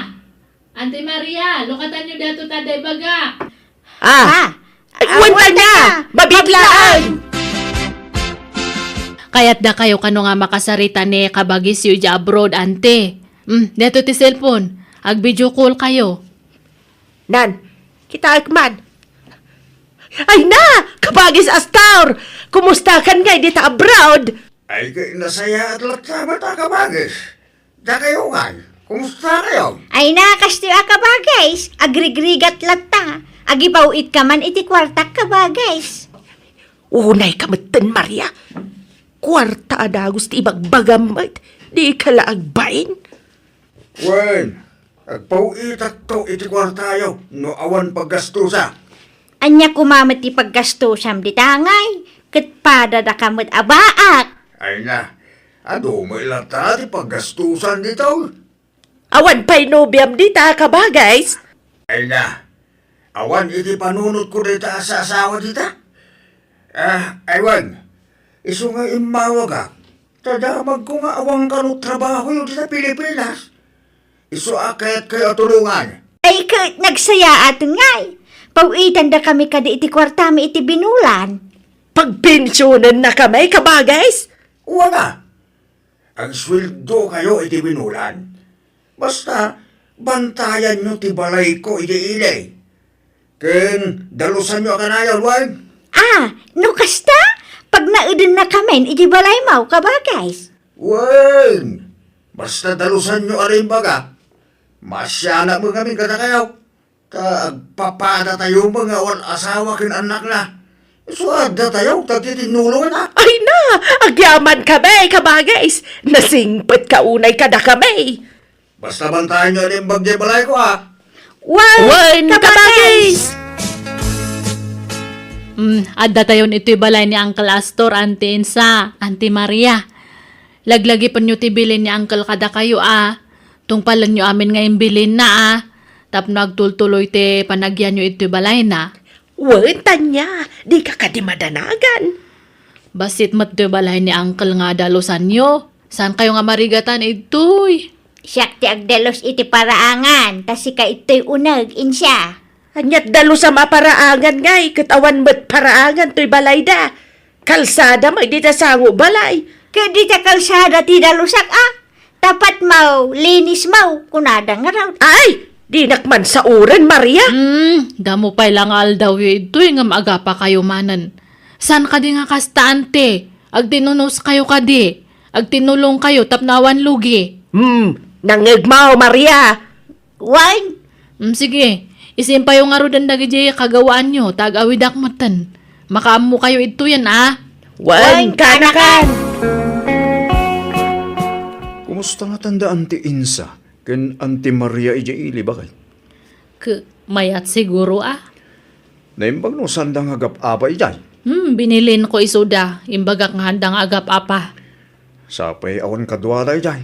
Auntie Maria, lukatanyo daytoy ta adda ibagak. Ah! Ah! Ay, ah, wen, wen, Tanya! Tanya! Mabiit laeng! Kayatdakayo kano nga makasarita ni kabagisyo idiay abroad, Auntie? Hmm, daytoy ti cellphone. Ag-video call kayo. Nan, kitaek man. Ay na! Kabagis Astor! Kumustakan ngay dita abroad? Ay, kay nasayaat latta met a kabagis. Dakayo ngay, kumustakayo? Ay na, kastoy a kabagis. Agrigrigat latta. Agipaw-itka man iti kuartak, kabagis. Unay ka metten, Maria. Kuarta a dagus ti ibagbagam met. Dika la agbain. Wen, agpaw-itakto iti kuartayo no awan paggastusa. Ania koma met ti paggastosam dita ngay? Ket padadaka met a baak. Ay na, adu met latta ti paggastosan ditoy. Awan pay nobiam dita, kabagis? Ay na, awan iti panunotko dita a saasawa dita. Ah, ay wen, isu nga immawagak. Ta damagko nga awan kano trabahoyo dita Pilipinas. Isu a kayatkayo a tulongan. Ay ket nagsayaat ngay. Paw-itandakami kadi iti kuartami iti binulan. Pagpensionennakami, kabagis? Wen a. Agsueldokayo iti binulan. Basta, bantayanyo ti balayko idi ili. Ken dalusanyo a kanayon, wen? Ah, no kasta, pagnaedennakamin iti balaymo, kabagis. Wen, basta dalusanyo a rimbaga, maasianak met ngamin kadakayo. Ta agpapadatayo met nga awan asawa ken annakna. Isu a addatayo, ta titinulonganna. Ay na, agyamankami, kabagis. Nasingpetka unay kadakami. Basta bantayanyo a naimbag diay balayko, a. Wen, wen, kabagis! Kabagis! Mm, adda tayon itoy balay ni Uncle Astor, Auntie Insa, Auntie Maria. Laglagipenyo ti bilin ni Uncle kadakayo, a. Tungpalenyo amin nga imbilinna, a. Tapno agtultuloy ti panagyanyo itoy balayna. Wen, Tanya, dika kadi madanagan. Bassit met ti balay ni Uncle nga dalusanyo. Saankayo nga marigatan idtoy? Siak ti agdalus iti paraangan, ta sika ittoy uneg, Insa. Ania't dalusam a paraangan ngay, ket awan met paraangan toy balayda. Kalsada met dita sango balay. Ket dita kalsada ti dalusak, a? Tapat maw, linis maw, kunada ngarud. Ay! Dinak man sauren, Maria. Hmm, damo pay la nga aldawyo idtoy ngem agapakayo manen. Saan kadi nga kasta, ante? Agtinunoskayo kadi? Agtinulongkayo tapno awan lugi? Hmm, nangngegmo, Maria. Wen. Hmm, sige. Isimpayo ngaruden dagidiay kagawaanyo, ta ag-awidak metten. Makaammokayo idtoyen, a? Wen, wen, kanakan. Kanakan. Kumusta ngatan da Auntie Insa ken Auntie Maria idiay ili, baket? Ke, mayat siguro, a. Naimbag no saanda nga agap-apa idiay? Hmm, binilinko isuda. Imbagak nga haanda nga agap-apa. Sapay awan kaduada idiay.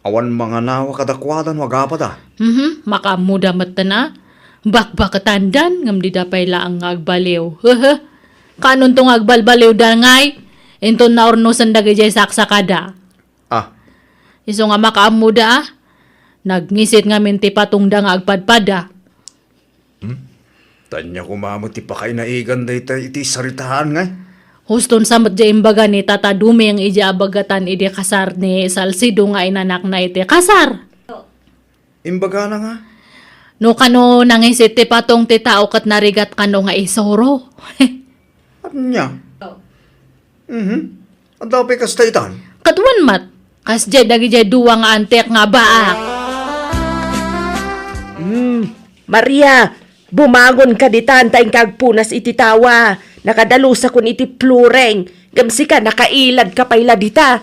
Awan manganawa kadakuada no agapada. Mhm, makaammoda metten, a. Bakbaketandan, ngem dida pay laeng nga agbaliw. Hehe. Kaanonto nga agbalbaliwda ngay? Inton naurnosen dagidiay saksakada. Ah. Isu nga makaammoda, a. Nagngisit ngamin ti patongda nga agpadpada. Hmm? Tanya koma met ti pakainaigan daytoy iti saritaan ngay? Huston sa met diay imbaga ni Tata Duming idi abagatan idi kasar ni Salcedo nga inanakna iti kasar. Imbagana nga? No kano nangisit ti patong ti tao ket narigat kano nga isuro. Ania? Mhm. Adda pay kasta itan? Ket wen met, kasdiay dagidiay dua nga antek nga abaak. Hmm, Maria, bumangon ka ditan ta inka agpunas iti tawa. Nakadalusakon iti flooring. Ngem sika, nakailadka pay la dita.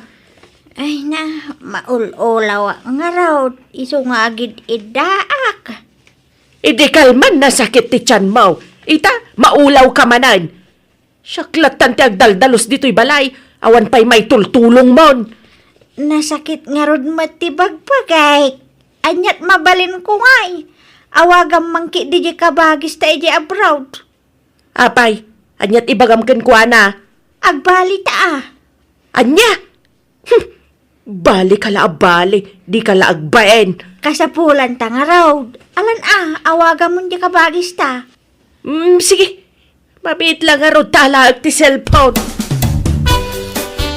Ay na, maul-ulawak ngarud, isu nga agid-iddaak. Idi kalman, nasakit ti tianmo. Ita, maulawka manen. Siak lattan ti agdaldalus ditoy balay, awan pay maitultulongmon. Nasakit ngarud met ti bagbagik. Ania't mabalinko ngay? Awagam man ketdi diay kabagista idiay abroad. Apay, ania't ibagam kenkuana? Agbalita, a. Ania? Hmm. Bali ka la a bali, dika la agbain. Kasapulanta ngarud. Alan a, awagamon diay kabagista. Mm, sige. Mabiit la ngarud ta alaek ti cellphone.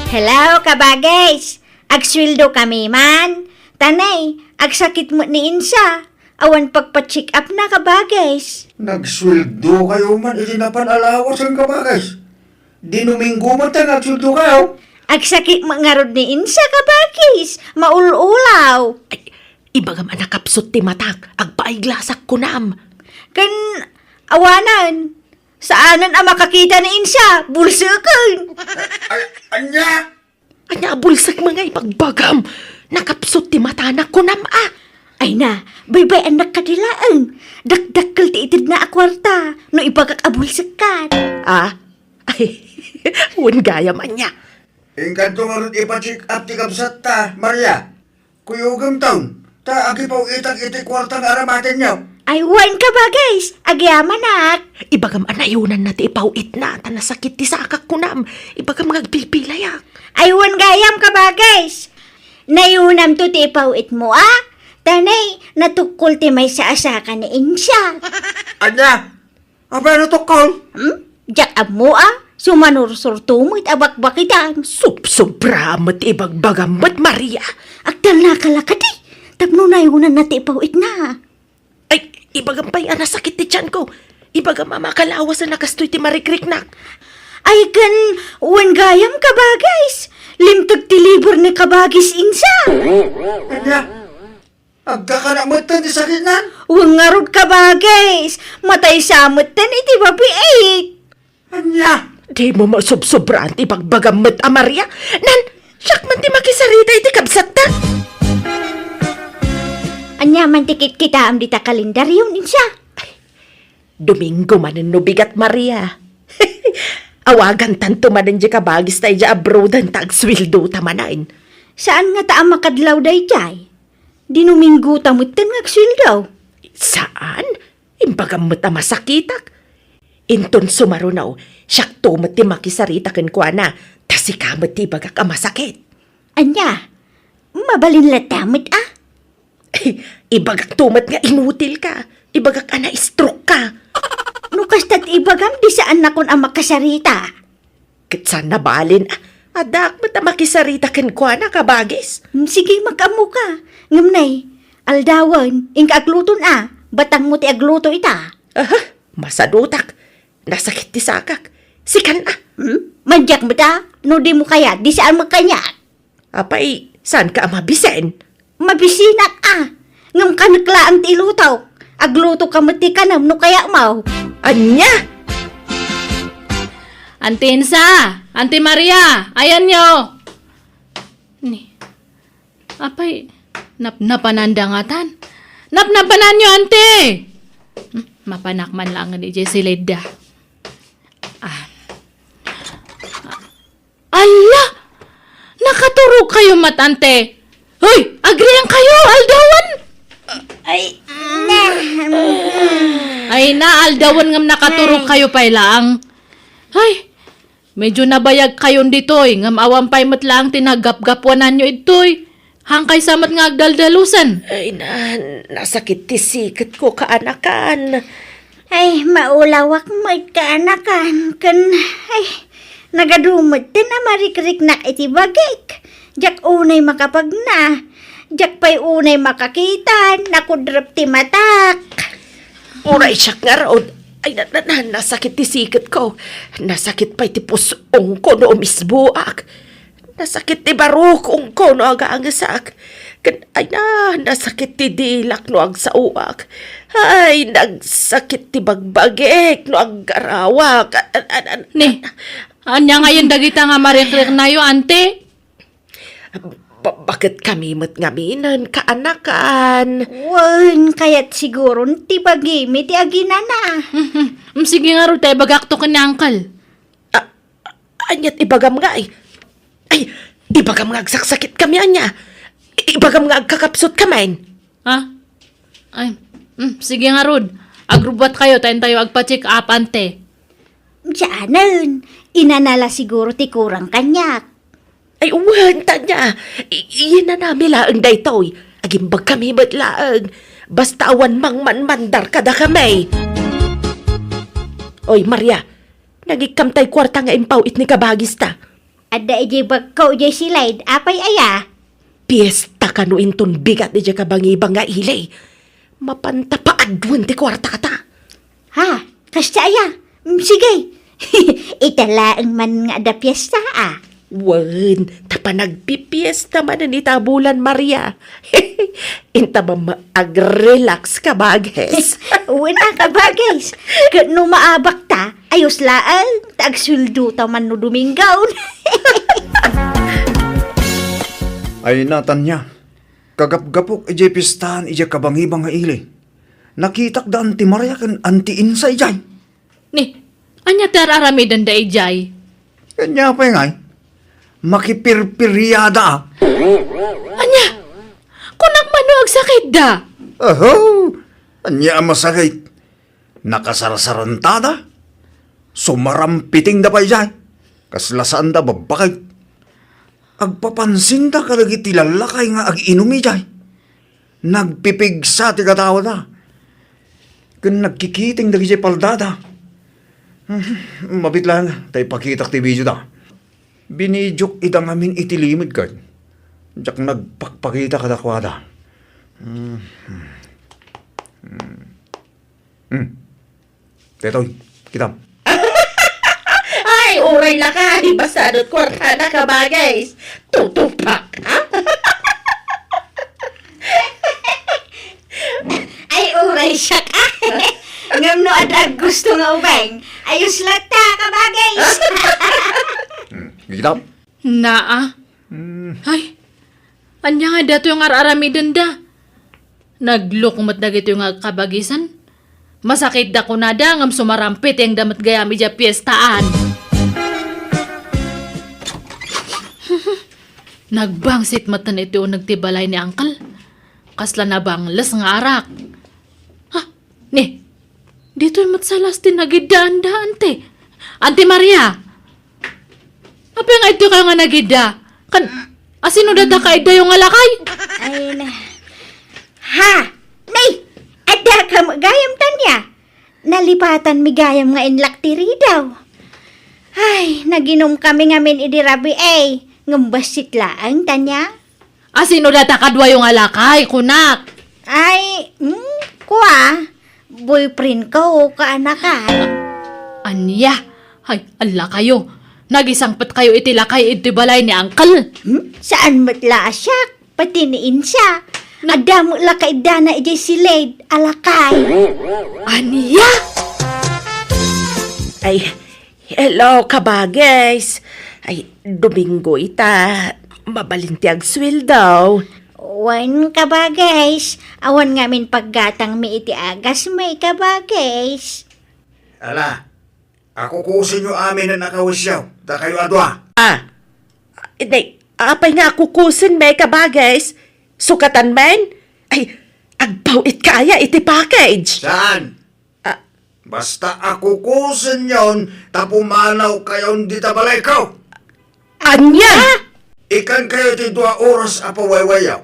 Hello, kabagis. Agsueldo kami man. Tanay, agsakit met ni Insa. Awan pagpa-check up na, kabagis. Nagsueldo kayo man iti napan alawas ken kabagis. Di Domingo met ta nagsueldo kayo. Agsakit met ngarud ni Insa, kabagis. Maul-ulaw. Ay, ibagam a nakapsut ti matak. Agpaiglasak kunam. Ken awanen. Saanen a makakita ni Insa. Bulseken. Ay, ania? Ania a bulsek ngay ibagbagam? Nakapsut ti matana, kunam a. Ay na, baybay-annak kadi laeng. Dakdakkel ti itedna a kuarta no ibagak a bulsekkan. Ah? Ay, wen gayam ania. Inkanto ngarud ipa-check up ti kabsatta, Maria. Kuyogemton, ta agipaw-itak iti kuarta nga aramatenyo. Ay, wen, kabagis, agyamanak. Ibagam a nayunanna ti ipaw-itna, ta nasakit ti sakak kunam. Ibagam nga agpipilayak. Ay, wen gayam, kabagis. Nayunamto ti ipaw-itmo, a? Tanay, natukkol ti maysa a saka ni Insa. Ania? Apay a natukkol? Hmm? Diak ammo a, sumanursurto met a bakbakitan. Subsobra met ti ibagbagam met, Maria. Agtalnaka la kadi, tapno nayunanna ti ipaw-itna. Ay, ibagam pay a nasakit ti tianko. Ibagam a makalawasen a kastoy ti marikriknak. Ay, ken, wen gayam, kabagis. Limteg ti liber ni kabagis Insa. Ania? Agkakana metten ti sakitnan? Wen ngarud, kabagis, mataysa metten iti babiit. Ania? Dimo masobsobraan ti bagbagam met a Maria. Nan, siak man ti makisarita iti kabsatta. Ania man ti kitkitaem dita kalendaryo, Insa? Domingo manen no bigat, Maria. Awagantanto manen diay kabagis ta idiay abroaden ta agsueldo ta manen. Saan ngata a makadlaw daydiay? Dinomingo ta metten nga agsueldo. Saan? Imbagam met a masakitak. Inton sumaruno, siakto met ti makisarita kenkuana, ta sika met ti ibagak a masakit. Ania? Mabalin latta met a? Ibagakto met nga inutilka. Ibagak a na-stroke ka. No kasta ti ibagam, di saannakon a makasarita. Ket saan nabalin, a, addaak met a makisarita kenkuana, kabagis. Hmm, sige, makaammoka. Ngem nay, aldawen, inka agluton a, batangmo ti agluto ita. Aha, masadutak. Nasakit ti sakak. Sikan a. Hmm? Madiak met a, no dimo kayat, di saan met kaniak. Apay, saanka a mabisen? Mabisinak a. Ngem kanek laeng ti ilutok. Aglutoka met ti kanem no kayatmo. Ania? Anti Insa! Anti Maria! Ayanyo! Ni, apay, napnapananda ngatan? Napnapananyo, anti! Hmm, mapanak man laeng idiay silidda. Ah. Ala! Nakaturogkayo met, anti? Hoy, agriingkayo, aldawen! Ay, na. Ay na, aldawen ngem nakaturogkayo pay laeng. Ay, medyo nabayagkayon ditoy, ngem awan pay met laeng ti naggapgapuananyo idtoy. Hankay sa met nga agdaldalusen. Ay na, nasakit ti siketko, kaanakan. Ay, maulawak met, kaanakan. Ken, ay, nagadu metten a marikriknak iti bagik. Diak unay makapagna. Diak pay unay makakita. Nakudrep ti matak. Uray siak ngarud. Ay, na, na, na, nasakit ti siketko. Nasakit pay ti pus-ongko no umisboak. Nasakit ti barukongko no agangesak. Ken, ay na, nasakit ti dilak no agsaoak. Ay, nagsakit ti bagbagik no aggarawak. An-, an-, an-, Ni, ania ngayen dagita nga marikriknayo, anti? Ba-, baket kami met ngamin, kaanakan. Wen, kayat siguron ti bagimi ti aginana. Mhm. Mm, sige ngarud, ta ibagakto ken ni Uncle. A-, aniat ibagam nga, ay? Ay, ibagam nga agsaksakit kami, ania? Ibagam nga agkakapsut kami. Ha? Ay, mm, sige ngarud. Agrubbuatkayo, ta intayo agpa-check up, anti. Saanen, inana la siguro ti kurang kaniak. Ay, wen, Tanya. I-, inanami laeng daytoy. Agimbag kami met laeng. Basta awan mangmanmandar kadakami. Oy, Maria, nagikkam tay kuarta nga impaw-it ni kabagista. Adda idiay bagko idiay silid, apay aya? Piesta kano inton bigat idiay kabangibang nga ili. Mapanta paaduen ti kuartata. Ha? Kasta aya? Mm, sige. Ita laeng man nga adda piesta, a. Wen, ta panagpipiesta manen ita a bulan, Maria. Inta man ma-, agrelax, kabagis. Wen a, kabagis. Ket no maabakta, ayos laeng, ta agsueldota man no Domingo. Ay na, Tanya. Kagapgapok idiay piestaan idiay kabangibang nga ili. Nakitak da Anti Maria ken Anti Insa idiay. Ni, ania ti ar-aramidenda idiay? Ania pay ngay? Makipirpiriada a. Ania? Kunak man no agsakitda? Aho! Ania a masakit? Nakasarsarantada. Sumarampitingda pay idiay. Kasla saanda babbakag. Agpapansinda kadagiti lallakay nga ag-inum idiay. Nagpipigsa ti katawada. Ken nagkikiting dagidiay paldada. Mabit laeng ta ipakitak ti videoda. Binidiok ida ngamin iti limedko. Diak nagpakpakita kadakuada. Hmm. Hmm. Hmm. Daytoy, kitam. Ay, uray lakay, basta adu't kuartana, kabagis. Tutupak, ha? Ay, uray siak, a. Ngem no adda aggusto nga ubing, ayos latta, kabagis. Hmm, kitam? Naa. Hmm. Ay, ania nga datoy nga ar-aramidenda? Nagluk met dagitoy nga agkabagisan. Masakitda kunada ngem sumarampitengda met gayam idiay piestaan. Nagbangsit met iti uneg ti balay ni Uncle. Kasla nabangles nga arak. Ha? Ni, ditoy met sa las ti nagiddaanda, Auntie. Auntie Maria! Apay nga idtoy kayo nga nagidda? Kan, asino data kaiddayo nga lakay? Ay, na. Ha? Nay! Adda ka gayam, Tanya? Nalipatanmi gayam nga inlak ti ridaw. Ay, naginom kami ngamin idi rabii, eh. Ngem bassit laeng, Tanya. Asino data kaduayo nga lakay, kunak? Ay, mm, kua, boyfriend ko, kaanakan. Ania? Ay, allakayo. Nagisangpet kayo iti lakay iti balay ni Uncle. Hmm? Saan met la a siak? Pati ni Insa. Adda met la kaiddana idiay silid a lakay. Ania? Ay, hello, kabagis. Ay, Domingo ita. Mabalin ti agsueldo. Wen, kabagis. Awan ngamin paggatangmi iti agasmi, kabagis. Ala, akukusenyo amin a nakawisyo, dakayo a dua. Ah, nay, apay nga akukusenmi, kabagis? Sukatan man? Ay, agpaw-itka aya iti package. Saan? Ah. Basta akukusenyon ta pumanawkayon dita balayko. Ania? Ah! Ikankayo ti dua oras a pawaywayaw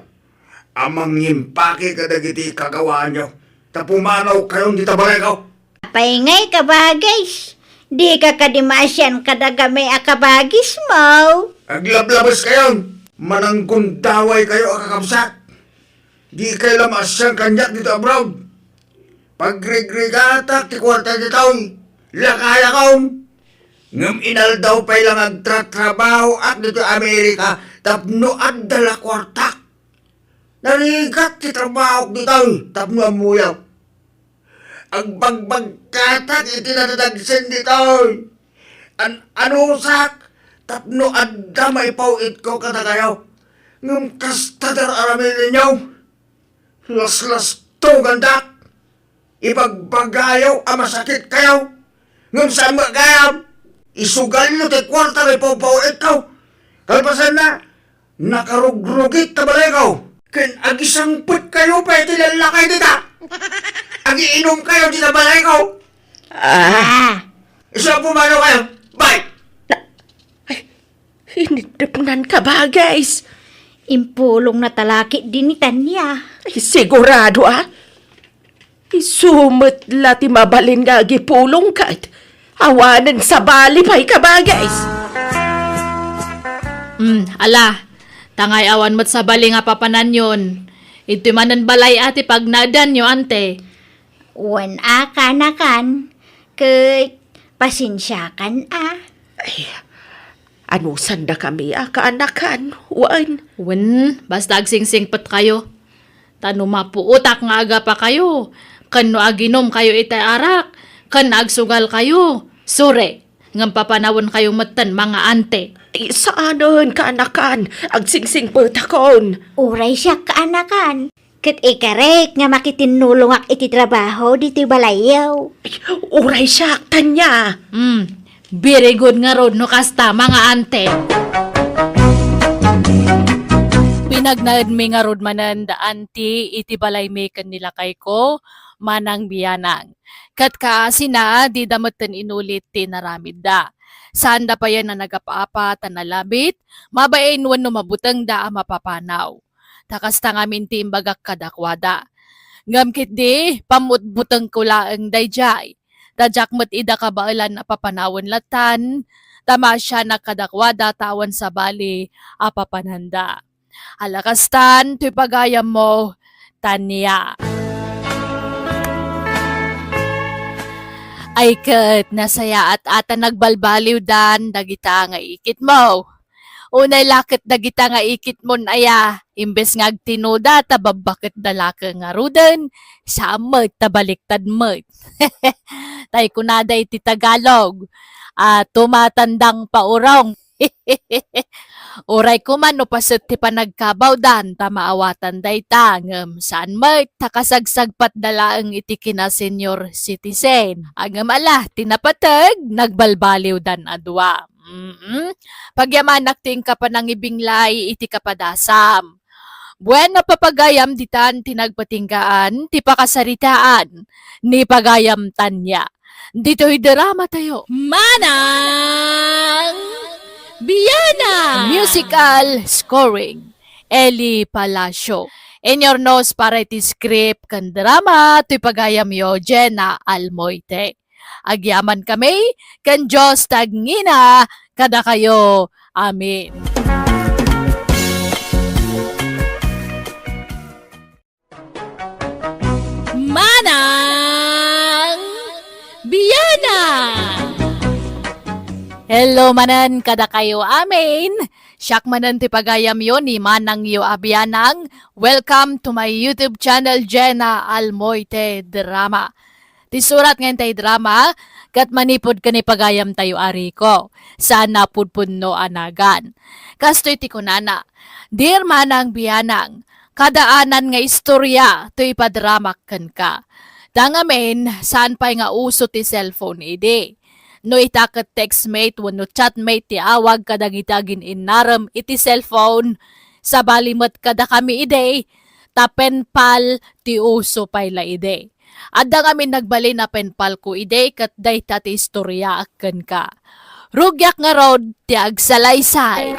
a mangimpake kadagiti kagawaanyo ta pumanawkayon dita balayko. Apay ngay, kabagis? Dika kadi maasian kadagami a kabagismo? Aglablabeskayon! Mananggundawaykayo a kakabsat! Dikay la maasian kaniak ditoy abroad. Pagrigrigatak ti kuarta ditoy, lakayakon. Ngem inaldaw pay la nga agtratrabahoak ditoy Amerika tapno adda la kuartak. Narigat ti trabahok ditoy tapno ammoyak. Agbagbagkatak iti nadadagsen ditoy. An-anusak tapno adda maipaw-itko kadakayo. Ngem kasta ti ar-aramidenyo. Laslastogandak. Ibagbagayo a masakitkayo. Ngem saan met gayam. Isugalyo ti kuarta nga ipaw-itko. Kalpasanna, nakarugrugit ta balayko. Ken agisangpetkayo pay iti lallakay dita. Agiinumkayo dita balayko. Ah. Isu a pumanawkayo. Bye. Ay, iniddepnan, kabagis. Impulongna talakit di ni Tanya. Ay, sigurado, ah. Isu met la ti mabalin nga agipulong ket awanen sabali pay, kabagis. Hmm, ala, ta ngay awan met sabali nga papananyon. Iti manen balay a ti pagnaedanyo, ante. Wen a, kaanakan, ket pasensiakan a. Ay, anusandakami a kaanakan, wen. Wen, basta agsingsingpetkayo. Ta no mapuotak nga agapakayo, ken no aginumkayo itay arak, ken agsugalkayo, sure, ngem papanawenkayo metten, mga ante. Ay, saanen, kaanakan, agsingsingpetakon. Uray siak, kaanakan. Ket ikarek nga makitinnulongak iti trabaho ditoy balayyo. Ay, uray siak, Tanya. Hmm, very good ngarud no kasta, mga ante. Pinagnaedmi ngarud manen da anti iti balaymi ken ni lakayko, Manang Bianang. Ket kaasina, dida metten inulit ti inaramidda. Saanda payen a nagap-apa ta nalabit, mabain wenno mabutengda a mapapanaw. Ta kasta ngamin ti imbagak kadakuada. Ngem ketdi, pammutbutengko laeng daydiay. Ta diak met ida kabaelan a papanawen lattan, ta maasianak kadakuada ta awan sabali a papananda. Ala kastan, toy pagayammo, Tanya. Ay ket, nasayaat a ta nagbalbaliwdan dagita nga ikitmo. Unay la ket dagita nga ikitmon aya, imbes nga agtinuda ta babbaketda la ket ngaruden, saan met ta baliktad met. Tay kunada iti Tagalog, ah, tumatandang paurong. Uray koma no paset ti panagkabawdan ta maawatan dayta, ngem saan met ta kasagsagpatda laeng iti kina-senior citizen. Ngem ala, ti napateg, nagbalbaliwdan a dua. Mm-mm. Pagyamanak ti inka panangibinglay iti kapadasam. Bueno, papagayam ditan ti nagpatinggaan ti pakasaritaan ni Pagayam Tanya. Ditoy drama tayo. Manang Bianang! Musical scoring, Eli Palacio. Inyurnos para iti script ken drama, toy pagayamyo, Jenna Almoite. Agyaman kami, ken Dios ti agngina kadakayo. Amen. Manang Bianang! Hello manen kadakayo amin. Siak manen ti pagayamyo ni manangyo a Bianang. Welcome to my YouTube channel, Jenna Almoite Drama. Ti surat nga intay drama, ket manipud ken ni pagayamtayo a Rico, saan a pudpudno a nagan. Kastoy ti kunana, "Dear Manang Bianang, kadaanan nga istorya ti ipadramak kenka. Ta ngamin, saan pay nga uso ti cellphone idi. No ita ket textmate wenno chatmate ti awag kadagiti agin-innarem iti cellphone, sabali met kadakami idi, ta penpal ti uso pay la idi. Adda ngamin nagbalin a penpalko idi ket dayta ti istoryaak kenka. Rugiak ngarud ti agsalaysay."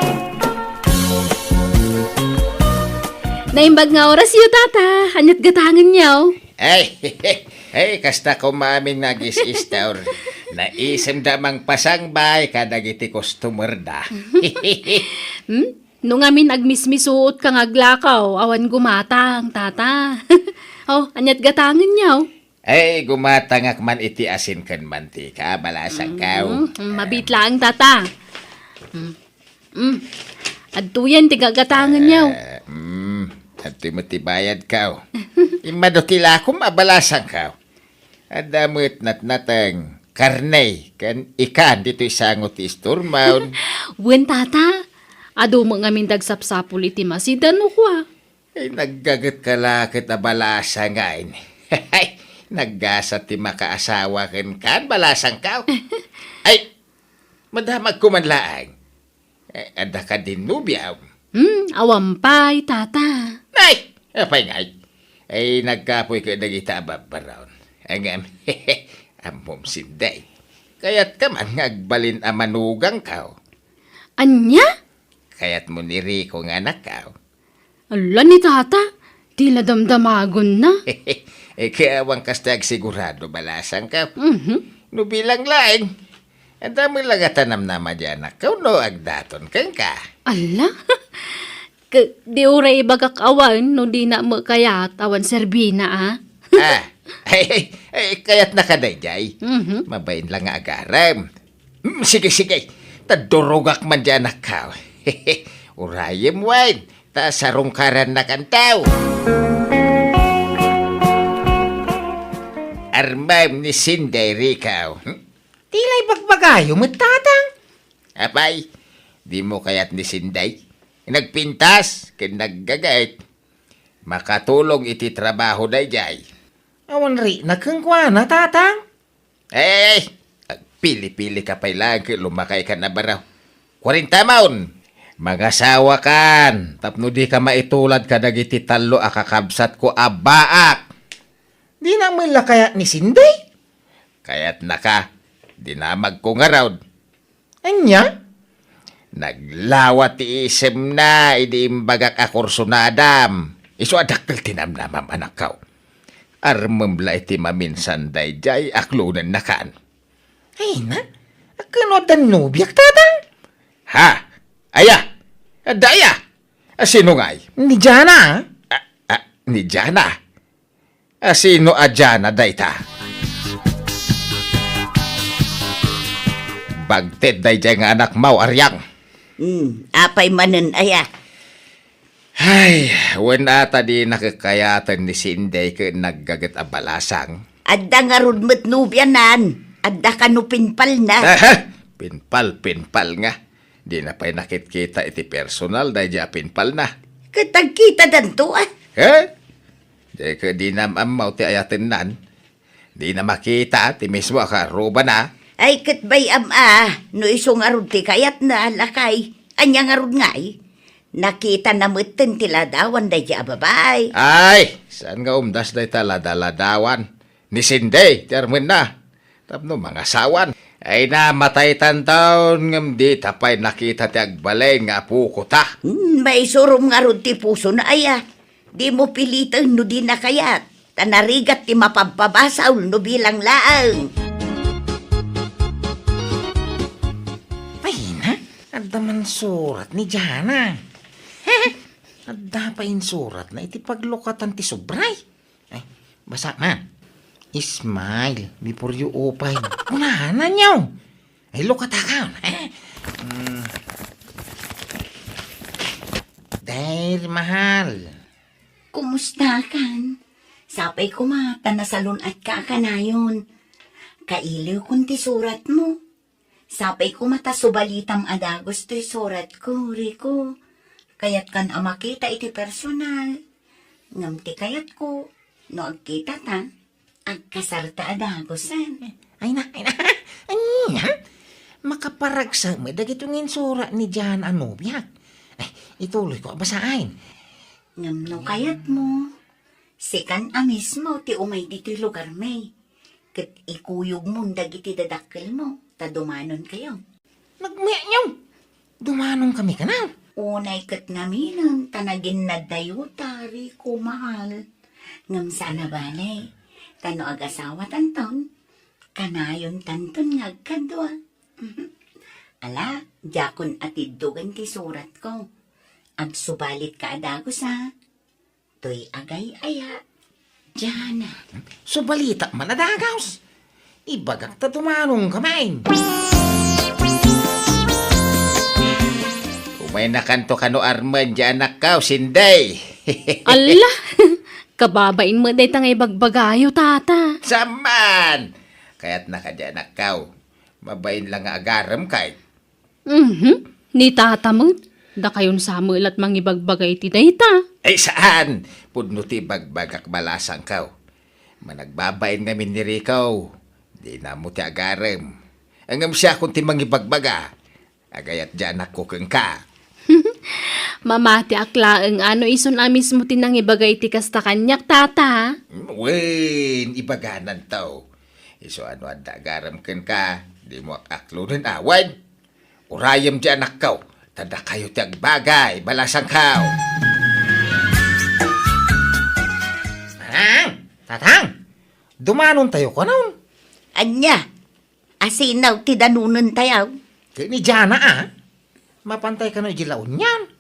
Naimbag nga orasyo, Tata. Aniat gatangenyo? Ay, ay, kasta koma amin nga agis-istor. Naisemda mangpasangbay kadagiti customerda. Hmm? No ngamin agmismisuot ka nga aglakaw, awan gumatang, Tata. Oh, aniat gatangenyo? Ay, gumatangak man iti asin ken mantika, balasangkaw. Mm, mm, mabit laeng, Tata. Mm. Mm. Adtoyen ti gagatangenyo. Eh, mm, adtoy met ti bayadkaw. Immadu ti lakom a balasangkaw. Adda met natnateng, karne, ken ikan ditoy sango ti istormon. Wen, Tata, adu met ngamin ti agsapsapul iti masida no kua. Ay, naggaget ka la ket a balasang, ay. Naggasa ti makaasawa kenka, balasangkaw. Ay, madamagko man laeng. Eh, adda kadi nobiam? Hmm, awan pay, Tata. Ay, apay ngay? Ay, nagkapoy ka dagita a babbaron. Ngem, ammom, Sinday. Kayatka man nga agbalin a manugangkaw. Ania? Kayatmo ni Rico nga anakkaw? Ala ni Tata, ti nadamdamagonna. Eh, kaya awan kasta agsigurado, balasangkaw. Mhm. No bilang laeng, adda met la nga tanamnama di anakkaw no agdaton kenka. Ala? Ke-, di uray ibagak awan no dina met kayat awan serbina, a? Ah, ay, ay, ay, kayatnaka daydiay. Mhm. Mabain la nga agarem. Mm, sige, sige. Ta durogak man di anakkaw. Urayem wen, ta sarungkarannakanto. Armem ni Sinday, Rico. Hmm? Ti la ibagbagayo met, Tatang? Apay, dimo kayat ni Sinday? Nagpintas ken naggagaet. Makatulong iti trabaho daydiay. Awan rikna kenkuana, Tatang? Eh, agpili-pili ka pay laeng ket lumakay ka na baro. Kuarenta maon! Mangasawa kan, tapno di ka maitulad kadagiti tallo a kakabsatko a baak. Dina met la kayat ni Sinday? Kayatnaka, dinamagko ngarud. Ania? Naglawa ti isemna idi imbagak a kursunadam. Isu a dakkel ti namnamam, anakkaw. Armem la iti maminsan daydiay a klonennakan. Ay na, a ken no adda nobiak, Tatang? Ha? Aya? Adda aya? A, sino ngay? Ni Jana. A, a, ni Jana? A, sino a Jana dayta? Bagted daydiay nga anakmaw, Ariang. Hmm, apay manen aya? Ay, wen a ta di nakakayaten ni Sinday ken naggaget a balasang. Adda ngarud met nobianan. Adda kano pinpalna. Aha! Pinpal, pinpal nga. Dina pay nakitkita iti personal daydi a pinpalna. Ket agkitadanto, a? He? Dika dina am-ammo ti ayatennan. Dina makita ti mismo a kaarrubana. Ay, ket bay-am a, no isu ngarud ti kayatna, lakay. Ania ngarud ngay? Nakitana metten ti ladawan daydi a babai. Ay, saan nga umdas dayta ladaladawan? Ni Cindy ti armenna. Tapno mangasawan. Ay, namataytan taon ngem dita pay nakita ti agbalin nga apokota. Hmm, maisurom ngarud ti pusona, aya. Dimo piliten no dina kayat. Ta narigat ti mapabpabasol no bilang laeng. Ay, na, adda man surat ni Jana. Adda pay insuratna iti paglukatan ti sobray. Ay, basa man. Smile before you open. Kunana niyo. Ay, lukataka. Mm. Dear mahal. Kumusta kan? Sapay koma ta nasalun-atka a kanayon. Kailiwkon ti suratmo. Sapay koma ta subalitam a dagus toy suratko, Rico. Kayatkan a makita iti personal. Ngem ti kayatko, no agkitata, agkasarta a dagusen. Ay na, ay na. Ania? Makaparagsak met dagiti insurat ni Jan a nobiak. Ay, ituloyko a basaen. Ngem no kayatmo, sikan a mismo ti umay ditoy lugarmi. Ket ikuyogmon dagiti dadakkelmo, ta dumanonkayo. Nagmayayo! Dumanonkami kano? Unay ket ngaminen ta naginnadayota, Rico, mahal. Ngem saan a bale, ta no agasawatanton, kanayontanton nga agkadua. Ala, diakon atiddogen ti suratko. Agsubalitka a dagus, a. Toy agay-aya, Jana. Subalita man a dagus. Ibagak ta dumanonka man. Umaynakanto kano armen, Janakko, Cindy. Alla! Kababain met dayta nga ibagbagayo, tata. Saman! Kayatna kadi, anakko. Mabain la nga agarem kay. Mhm. Ni tata met, dakayon sa met la ti mangibagbaga iti dayta. Ay, saan! Pudno ti ibagbagak, balasangko. Managbabain ngamin ni Rico. Dina mo ti agarem. Ngem siakon ti mangibagbaga. Agayat diay anakko kenka. Mamatiak laeng a no isun a mismo ti nangibaga iti kasta kaniak, tata. Wen, ibagananto. Isu a no adda agarem kenka, dimo ak-aklonen a wen. Urayem diay anakko, ta dakayo ti agbagay, balasangko. Tatang! Tatang! Dumanontayo kanon? Ania? Asino ti danonentayo? Ket ni Jana a. Mapantay kano idiay La Union.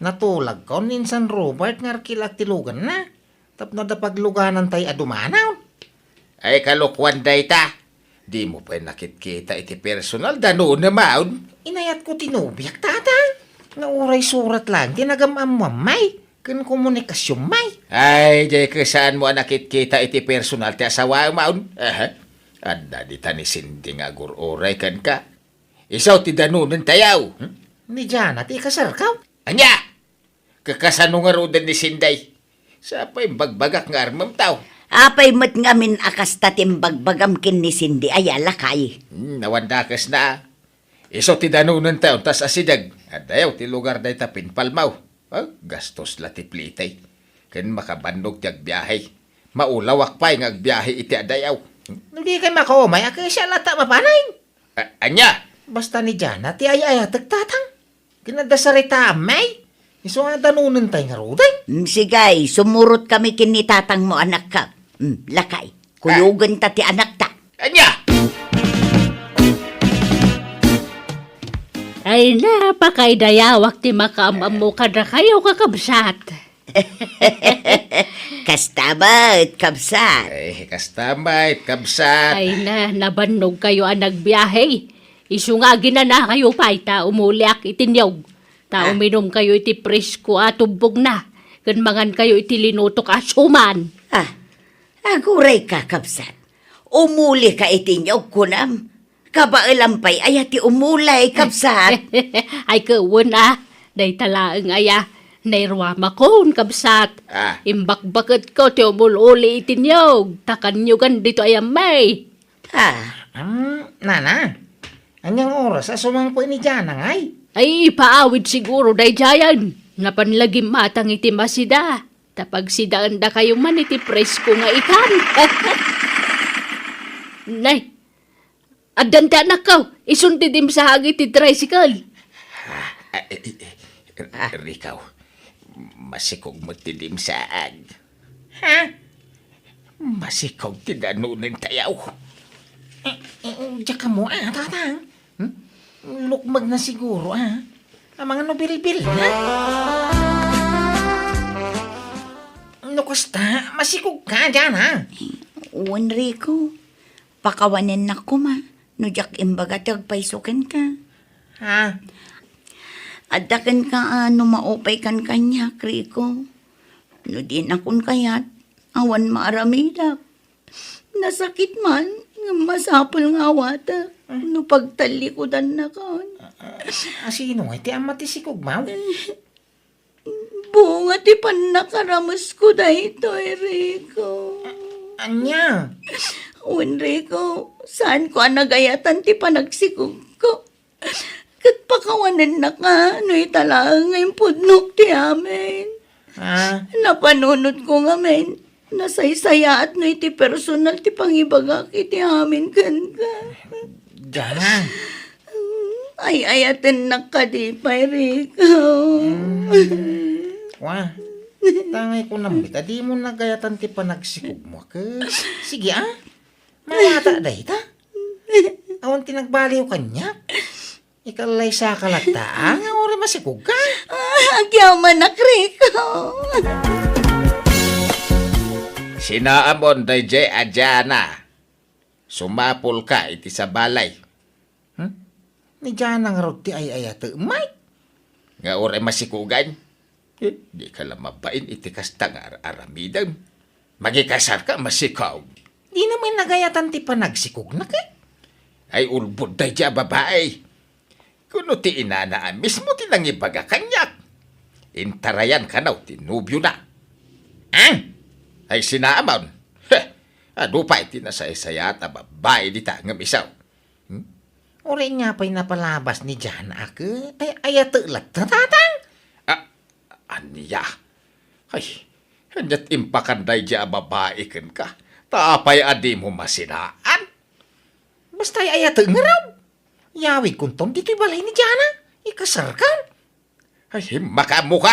Natulagko ni insan Robert nga arkilak ti luganna. Tapno adda pagluganantay a dumanon. Ay, kalokuan dayta. Dimo pay nakitkita iti personal, danonem a. Inayatko ti nobiak, tata. Nga uray surat laeng ti nagam-ammoam, may. Ken komunikasionmi. Ay, diay ket saanmo a nakitkita iti personal ti asawaem a. Aha. Adda dita ni Cindy nga agur-uray kenka. Isu ti danonentayo. Hmm? Ni Jana ti ikasarko. Ania? Kasano ngaruden ni Cindy? Sa pay imbagbagak nga armemto. Apay met ngamin a kasta ti imbagbagam ken ni Cindy aya, lakay? Hmm, awan dakesna. Isu ti danonentayo, tas asideg. Addayo ti lugar dayta pinpalmo. Ah, gastos la ti plite. Ken makabannog ti agbiahe. Maulawak pay nga agbiahe iti addayo. No dikay makaumay, a, kasian latta mapanen. A-, ania? Basta ni Jana ti ay-ayatek, tatang. Ken adda saritaam, may. Isu a danonentay ngaruden. Mm, sige, sumurotkami ken ni tatangmo, anakko. Mm, lakay. Kuyogenta ti anakta. Ania? Ay, napakaidayawak ti makaam-ammo kadakayo, kakabsat. Kasta met, kabsat. Ay, kasta met, kabsat. Ay na, nabannogkayo a nagbiahe. Isu nga aginanakayo pay ta umuliak iti niyog. Ta Ah. uminumkayo iti presko a tubbogna, ken mangankayo iti linutok a suman. Ah, agurayka, kabsat. Umulika iti niyog, kunam. Kabaelam pay aya ti umulay, kabsat? Ay, ket wen a, dayta laeng aya, nairuamakon, kabsat. Ah. Imbakbaketko ti umul-uli iti niyog, ta kanyogan dito aya may. Ah. Hmm, nana, aniang oras a sumangpet ni Jana ngay? Ay, ipaawid siguro daydiayen. Napan la gimmatang iti masida. Ta pagsidaendakayo man iti presko nga ikan. Nay, addan ti anakko, isun ti dimsaag iti tricycle. Ah, eh, eh, eh, Ah. Rikaw, masikog met ti dimsaag. Ha? Masikog ti danonentayo. Eh, eh, diak ammo, ah, tatang. Hmm? Lukmeg na siguro, ah. Amangan no bilbil, ha? No kasta, masikog ka dian, ha? Wen, Rico, pakawanennak koma no diak imbaga ti agpayso kenka. Ha? Adda kenka a no maupaykan kaniak, Rico. No dinakon kayat, awan maaramidak. Nasakit man, ngem masapul nga awatek no pagtallikudannakon. A, a, a, sino ngay ti ama ti sikogmo? Bunga ti pannakaramesko daytoy, Rico. Ania? Wen, Rico, saanko a nagayatan ti panagsikogko. Ket pakawanennak a no ita laeng nga impudnok ti amin. Ah. Napanunotko ngamin, nasaysayaat no iti personal ti pangibagak iti amin kenka. Jana. Ay-ayatennak kadi pay, Rico. Hmm. Wa, tangay ko namit, a dimo nagayatan ti panagsikogmo, ket sige, ah. Mawata dayta. Awan ti nagbaliw kaniak. Ikallaysaka latta, ah, nga uray masikogka. Ah, agyamanak, Rico. Sinaamon daydiay a Jana. Sumapulka iti sabali. Hmm? Ni Jana ngarud ti ay-ayatek, Mike? Nga uray masikogan? Eh, dika la mabain iti kasta nga ar-aramidem. Mangikasarka, masikog. Dina met nagayatan ti panagsikogna, ket? Ay, ulbod daydiay a babai. Kuno ti inana a mismo ti nangibaga kaniak. Intarayan kano ti nobiona. Ah? Ay, sinaamon. Heh, adu pay ti nasaysayaat a babai dita ngem isu. Hmm? Uray ania pay napalabas ni Jana a ket ay-ayatek latta, tatang? Ah, ania? Ay, aniat impakan daydiay a babai kenka? Ta apay a dimo masinaan? Basta ay-ayatek ngarud. Yawidkonton ditoy balay ni Jana. Ikasarkan. Ay, makaammoka!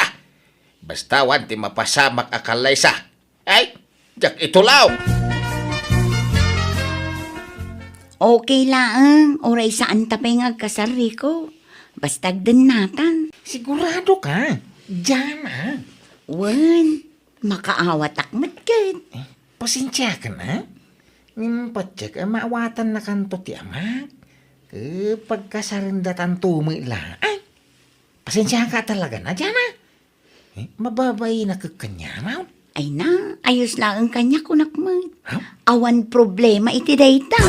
Basta awan ti mapasamak a kallaysa. Ay, diak itulaw! Okay laeng, uray saanta pay nga agkasar, Rico. Basta agdennata. Sigurado ka? Diana? Wen, makaawatak met ket. Eh, pasensiakan, a? Ngem patiek a maawatannakanto ti amak. Ket pagkasarenda tanto met laeng. Pasensiaka talaga, a, Diana? Eh, mababainak kaniak, a? Ay na, ayos laeng kaniak, kunak met. Ha? Awan problema iti dayta.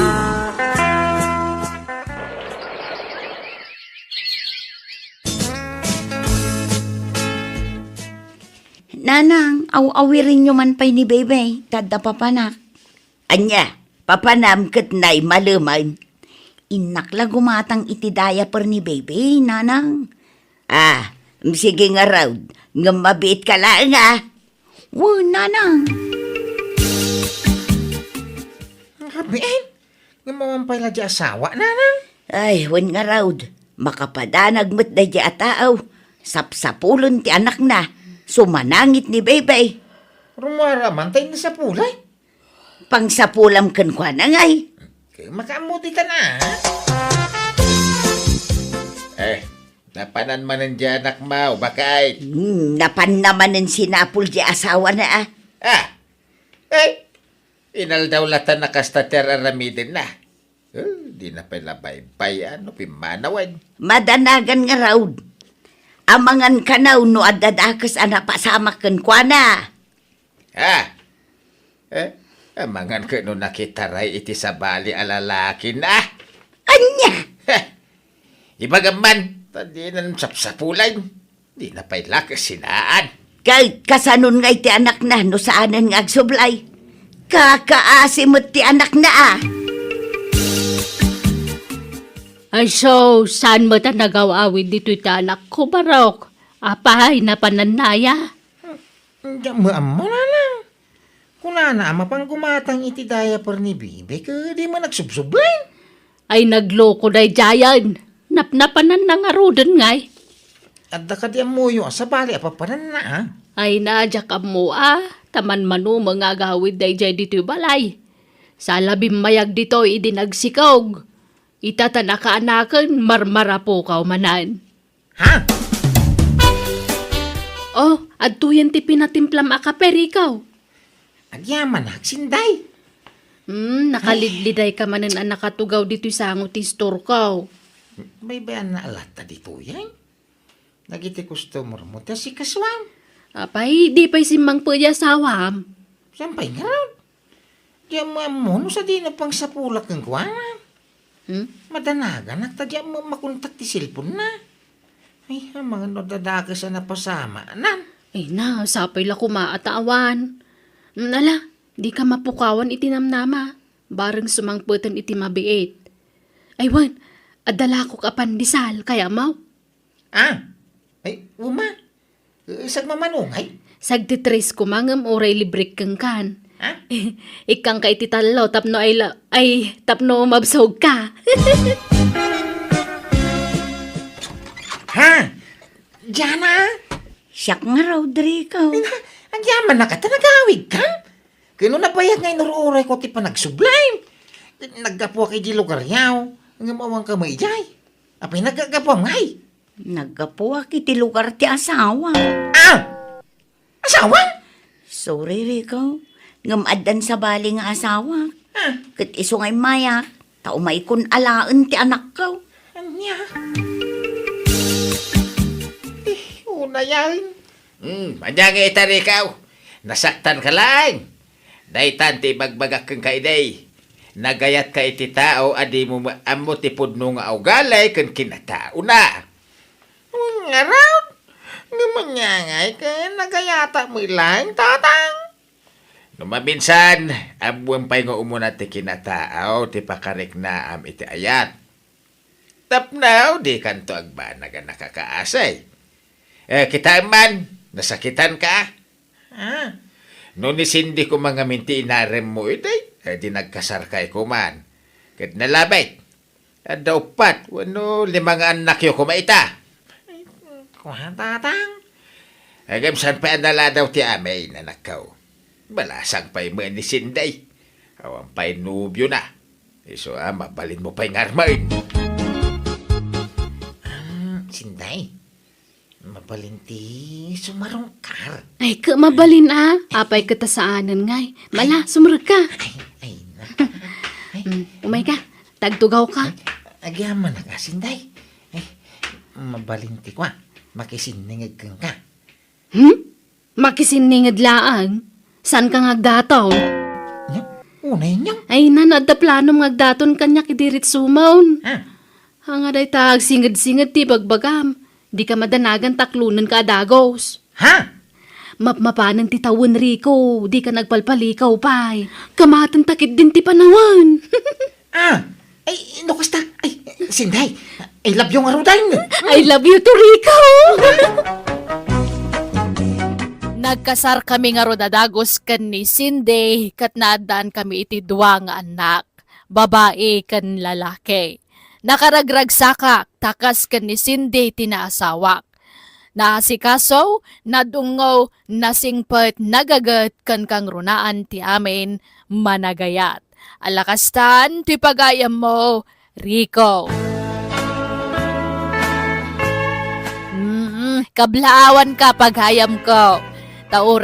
Nanang, aw-awirenyo man pay ni Bebe, ta adda papanak. Ania, papanam ket naimalemen? Innak la gumatang iti diaper ni Baby, Nanang. Ah, sige ngarud, ngem mabiitka laeng, a. Wen, Nanang. Rabiin? Ngem awan pay la di asawa, Nanang? Ay, wen ngarud, makapadanag met daydi a tao. Sapsapulen ti anakna, sumanangit ni Baby. Rummuar man tay ni sapulay? Pangsapulam kenkuana ngay. Makaammo ditan, a. Eh, napanan manen di anakmo, baket? Hmm, napanna manen sinapul di asawana, a. Ah, eh, inaldaw latta a kasta ti ar-aramidenna. Eh, dina pay la baybay-an no pimmanawen. Madanagan ngarud. Amangan kano no adda dakes a napasamak kenkuana. Ah, eh, amangan ket no nakitaray iti sabali a lalakina. Ania? Ibagam man, ta dinan sapsapulan. Dina pay la kasinaan. Kay kasanon nga iti anakna no saanen nga agsublay? Kakaasi met ti anakna a. Ay, so, saan met a nagaw-awid ditoy ti anakko, Barok? Apay, napanannaya? Diak met ammo, nanang. Kunana a mapan gumatang iti diaper ni Bibi, ket di met agsubsublay. Ay, nagloko daydiayen. Napnapananna ngaruden ngay. Adda kadi ammoyo a sabali a papananna, a? Ay, na, diak ammo a, ta manmanumeng nga agawid daydiay ditoy balay. Sala bimmayag ditoy idi nagsikog. Ita ta nakaanaken, marmarapukaw manen. Ha? Oh, adtoyen ti pinatimplam a kape, Rico. Agyamanak, Sinday. Hmm, nakalidliday ka manen a nakatugaw ditoy sango ti istorko. Baybay-anna latta ditoy, ay? Dagiti customer mo, ti asikasuam. Apay, di pay simmangpet ti asawam? Saan pay ngarud? Diak met ammo no sadino pangsapulak kenkuana. Hmm? Madanaganak ta diak met makontak ti cellphone-na. Ay, amangan no adda dakes a napasamanan. Ay na, sapay la koma a ta awan. Hmm, ala, dika mapukawan iti namnama. Bareng sumangpeten iti mabiit. Ay wen, adda lakok a pandesal, kayatmo? Ah, ay, uma. Eh, sagmamano ngay? Sagtitres koma ngem uray librek kenkan. Ha? Ikkanka iti tallo tapno ay la-, ay, tapno mabsogka. Ha? Diana? Siak nga, Rodrigo. Ay na, agyamanak ta nagawidka? Ket no nabayag nga inur-urayko ti panagsublay. Naggapuak idiay lugaryo, ngem awanka met idiay. Apay, naggapuam ngay? Naggapuak iti lugar ti asawa. Ah! Asawa? Sorry, Rico. Ngem addan sabali nga asawa. Ah. Ket isu nga immayak, ta umaykon alaen ti anakko. Ania? Eh, unayen. Hmm, ania nga ita, Rico? Nasaktanka laeng. Daytan ti ibagbagak kenka idi. Nagayatka iti tao a dimo ammo ti pudno nga ugali ken kinataona. Ngarud, ngem ania ngay ket nagayatak met laeng, Tatang? No maminsan, ammoem pay nga umuna ti kinataaw ti pakariknaam iti ayat. Tapno dikanto agbanag a nakakaasi. Eh, kitaem man, nasakitanka? Ah, no ni Cindy koma ngamin ti inaremmo idi, eh, di nagkasarkay koman. Ket nalabit. Adda uppat wenno lima nga annakyo koma ita. Ay, kua, Tatang. Ngem saan pay a naladaw ti amin, anakko? Balasang pay met ni Sinday. Awan pay nobiona. Isu a, mabalinmo pay nga armen. Ah, Sinday. Mabalin ti sumarungkar. Ay, ket mabalin a. Apay ket ta saanen ngay. Mala, sumrekka. Ay, ay, na. Ay. Mm, umayka. Tagtugawka. Ay, agyamanak a, Sinday. Ay, mabalin ti kua. Makisinninged kenka. Hmm? Makisinninged laeng? Saanka nga agdaton? Nya, unay nya? Ay, na, no adda planom nga agdaton kaniak idi ritsumon. Ha? Ania dayta agsinged-singed ti ibagbagam. Dika madanagan ta aklonenka a dagus. Ha? Mapmapanen ti tawen, Rico, dika nagpalpalikaw pay. Kamatenta ketdin ti panawen. Ah, ay, no kasta, ay, Sinday, I love you ngaruden. I love you too, Rico. Nagkasarkami ngarud a dagus ken ni Sinday, ket naaddaankami iti dua nga annak, babai ken lalaki. Nakaragragsakak, ta kas ken ni Sinday ti naasawak. Naasikaso, nadungngo, nasingpet, nagaget, ken kangrunaan ti amin, managayat. Ala kastan ti pagayammo, Rico. Mm, kablaawanka, pagayamko. Ta uray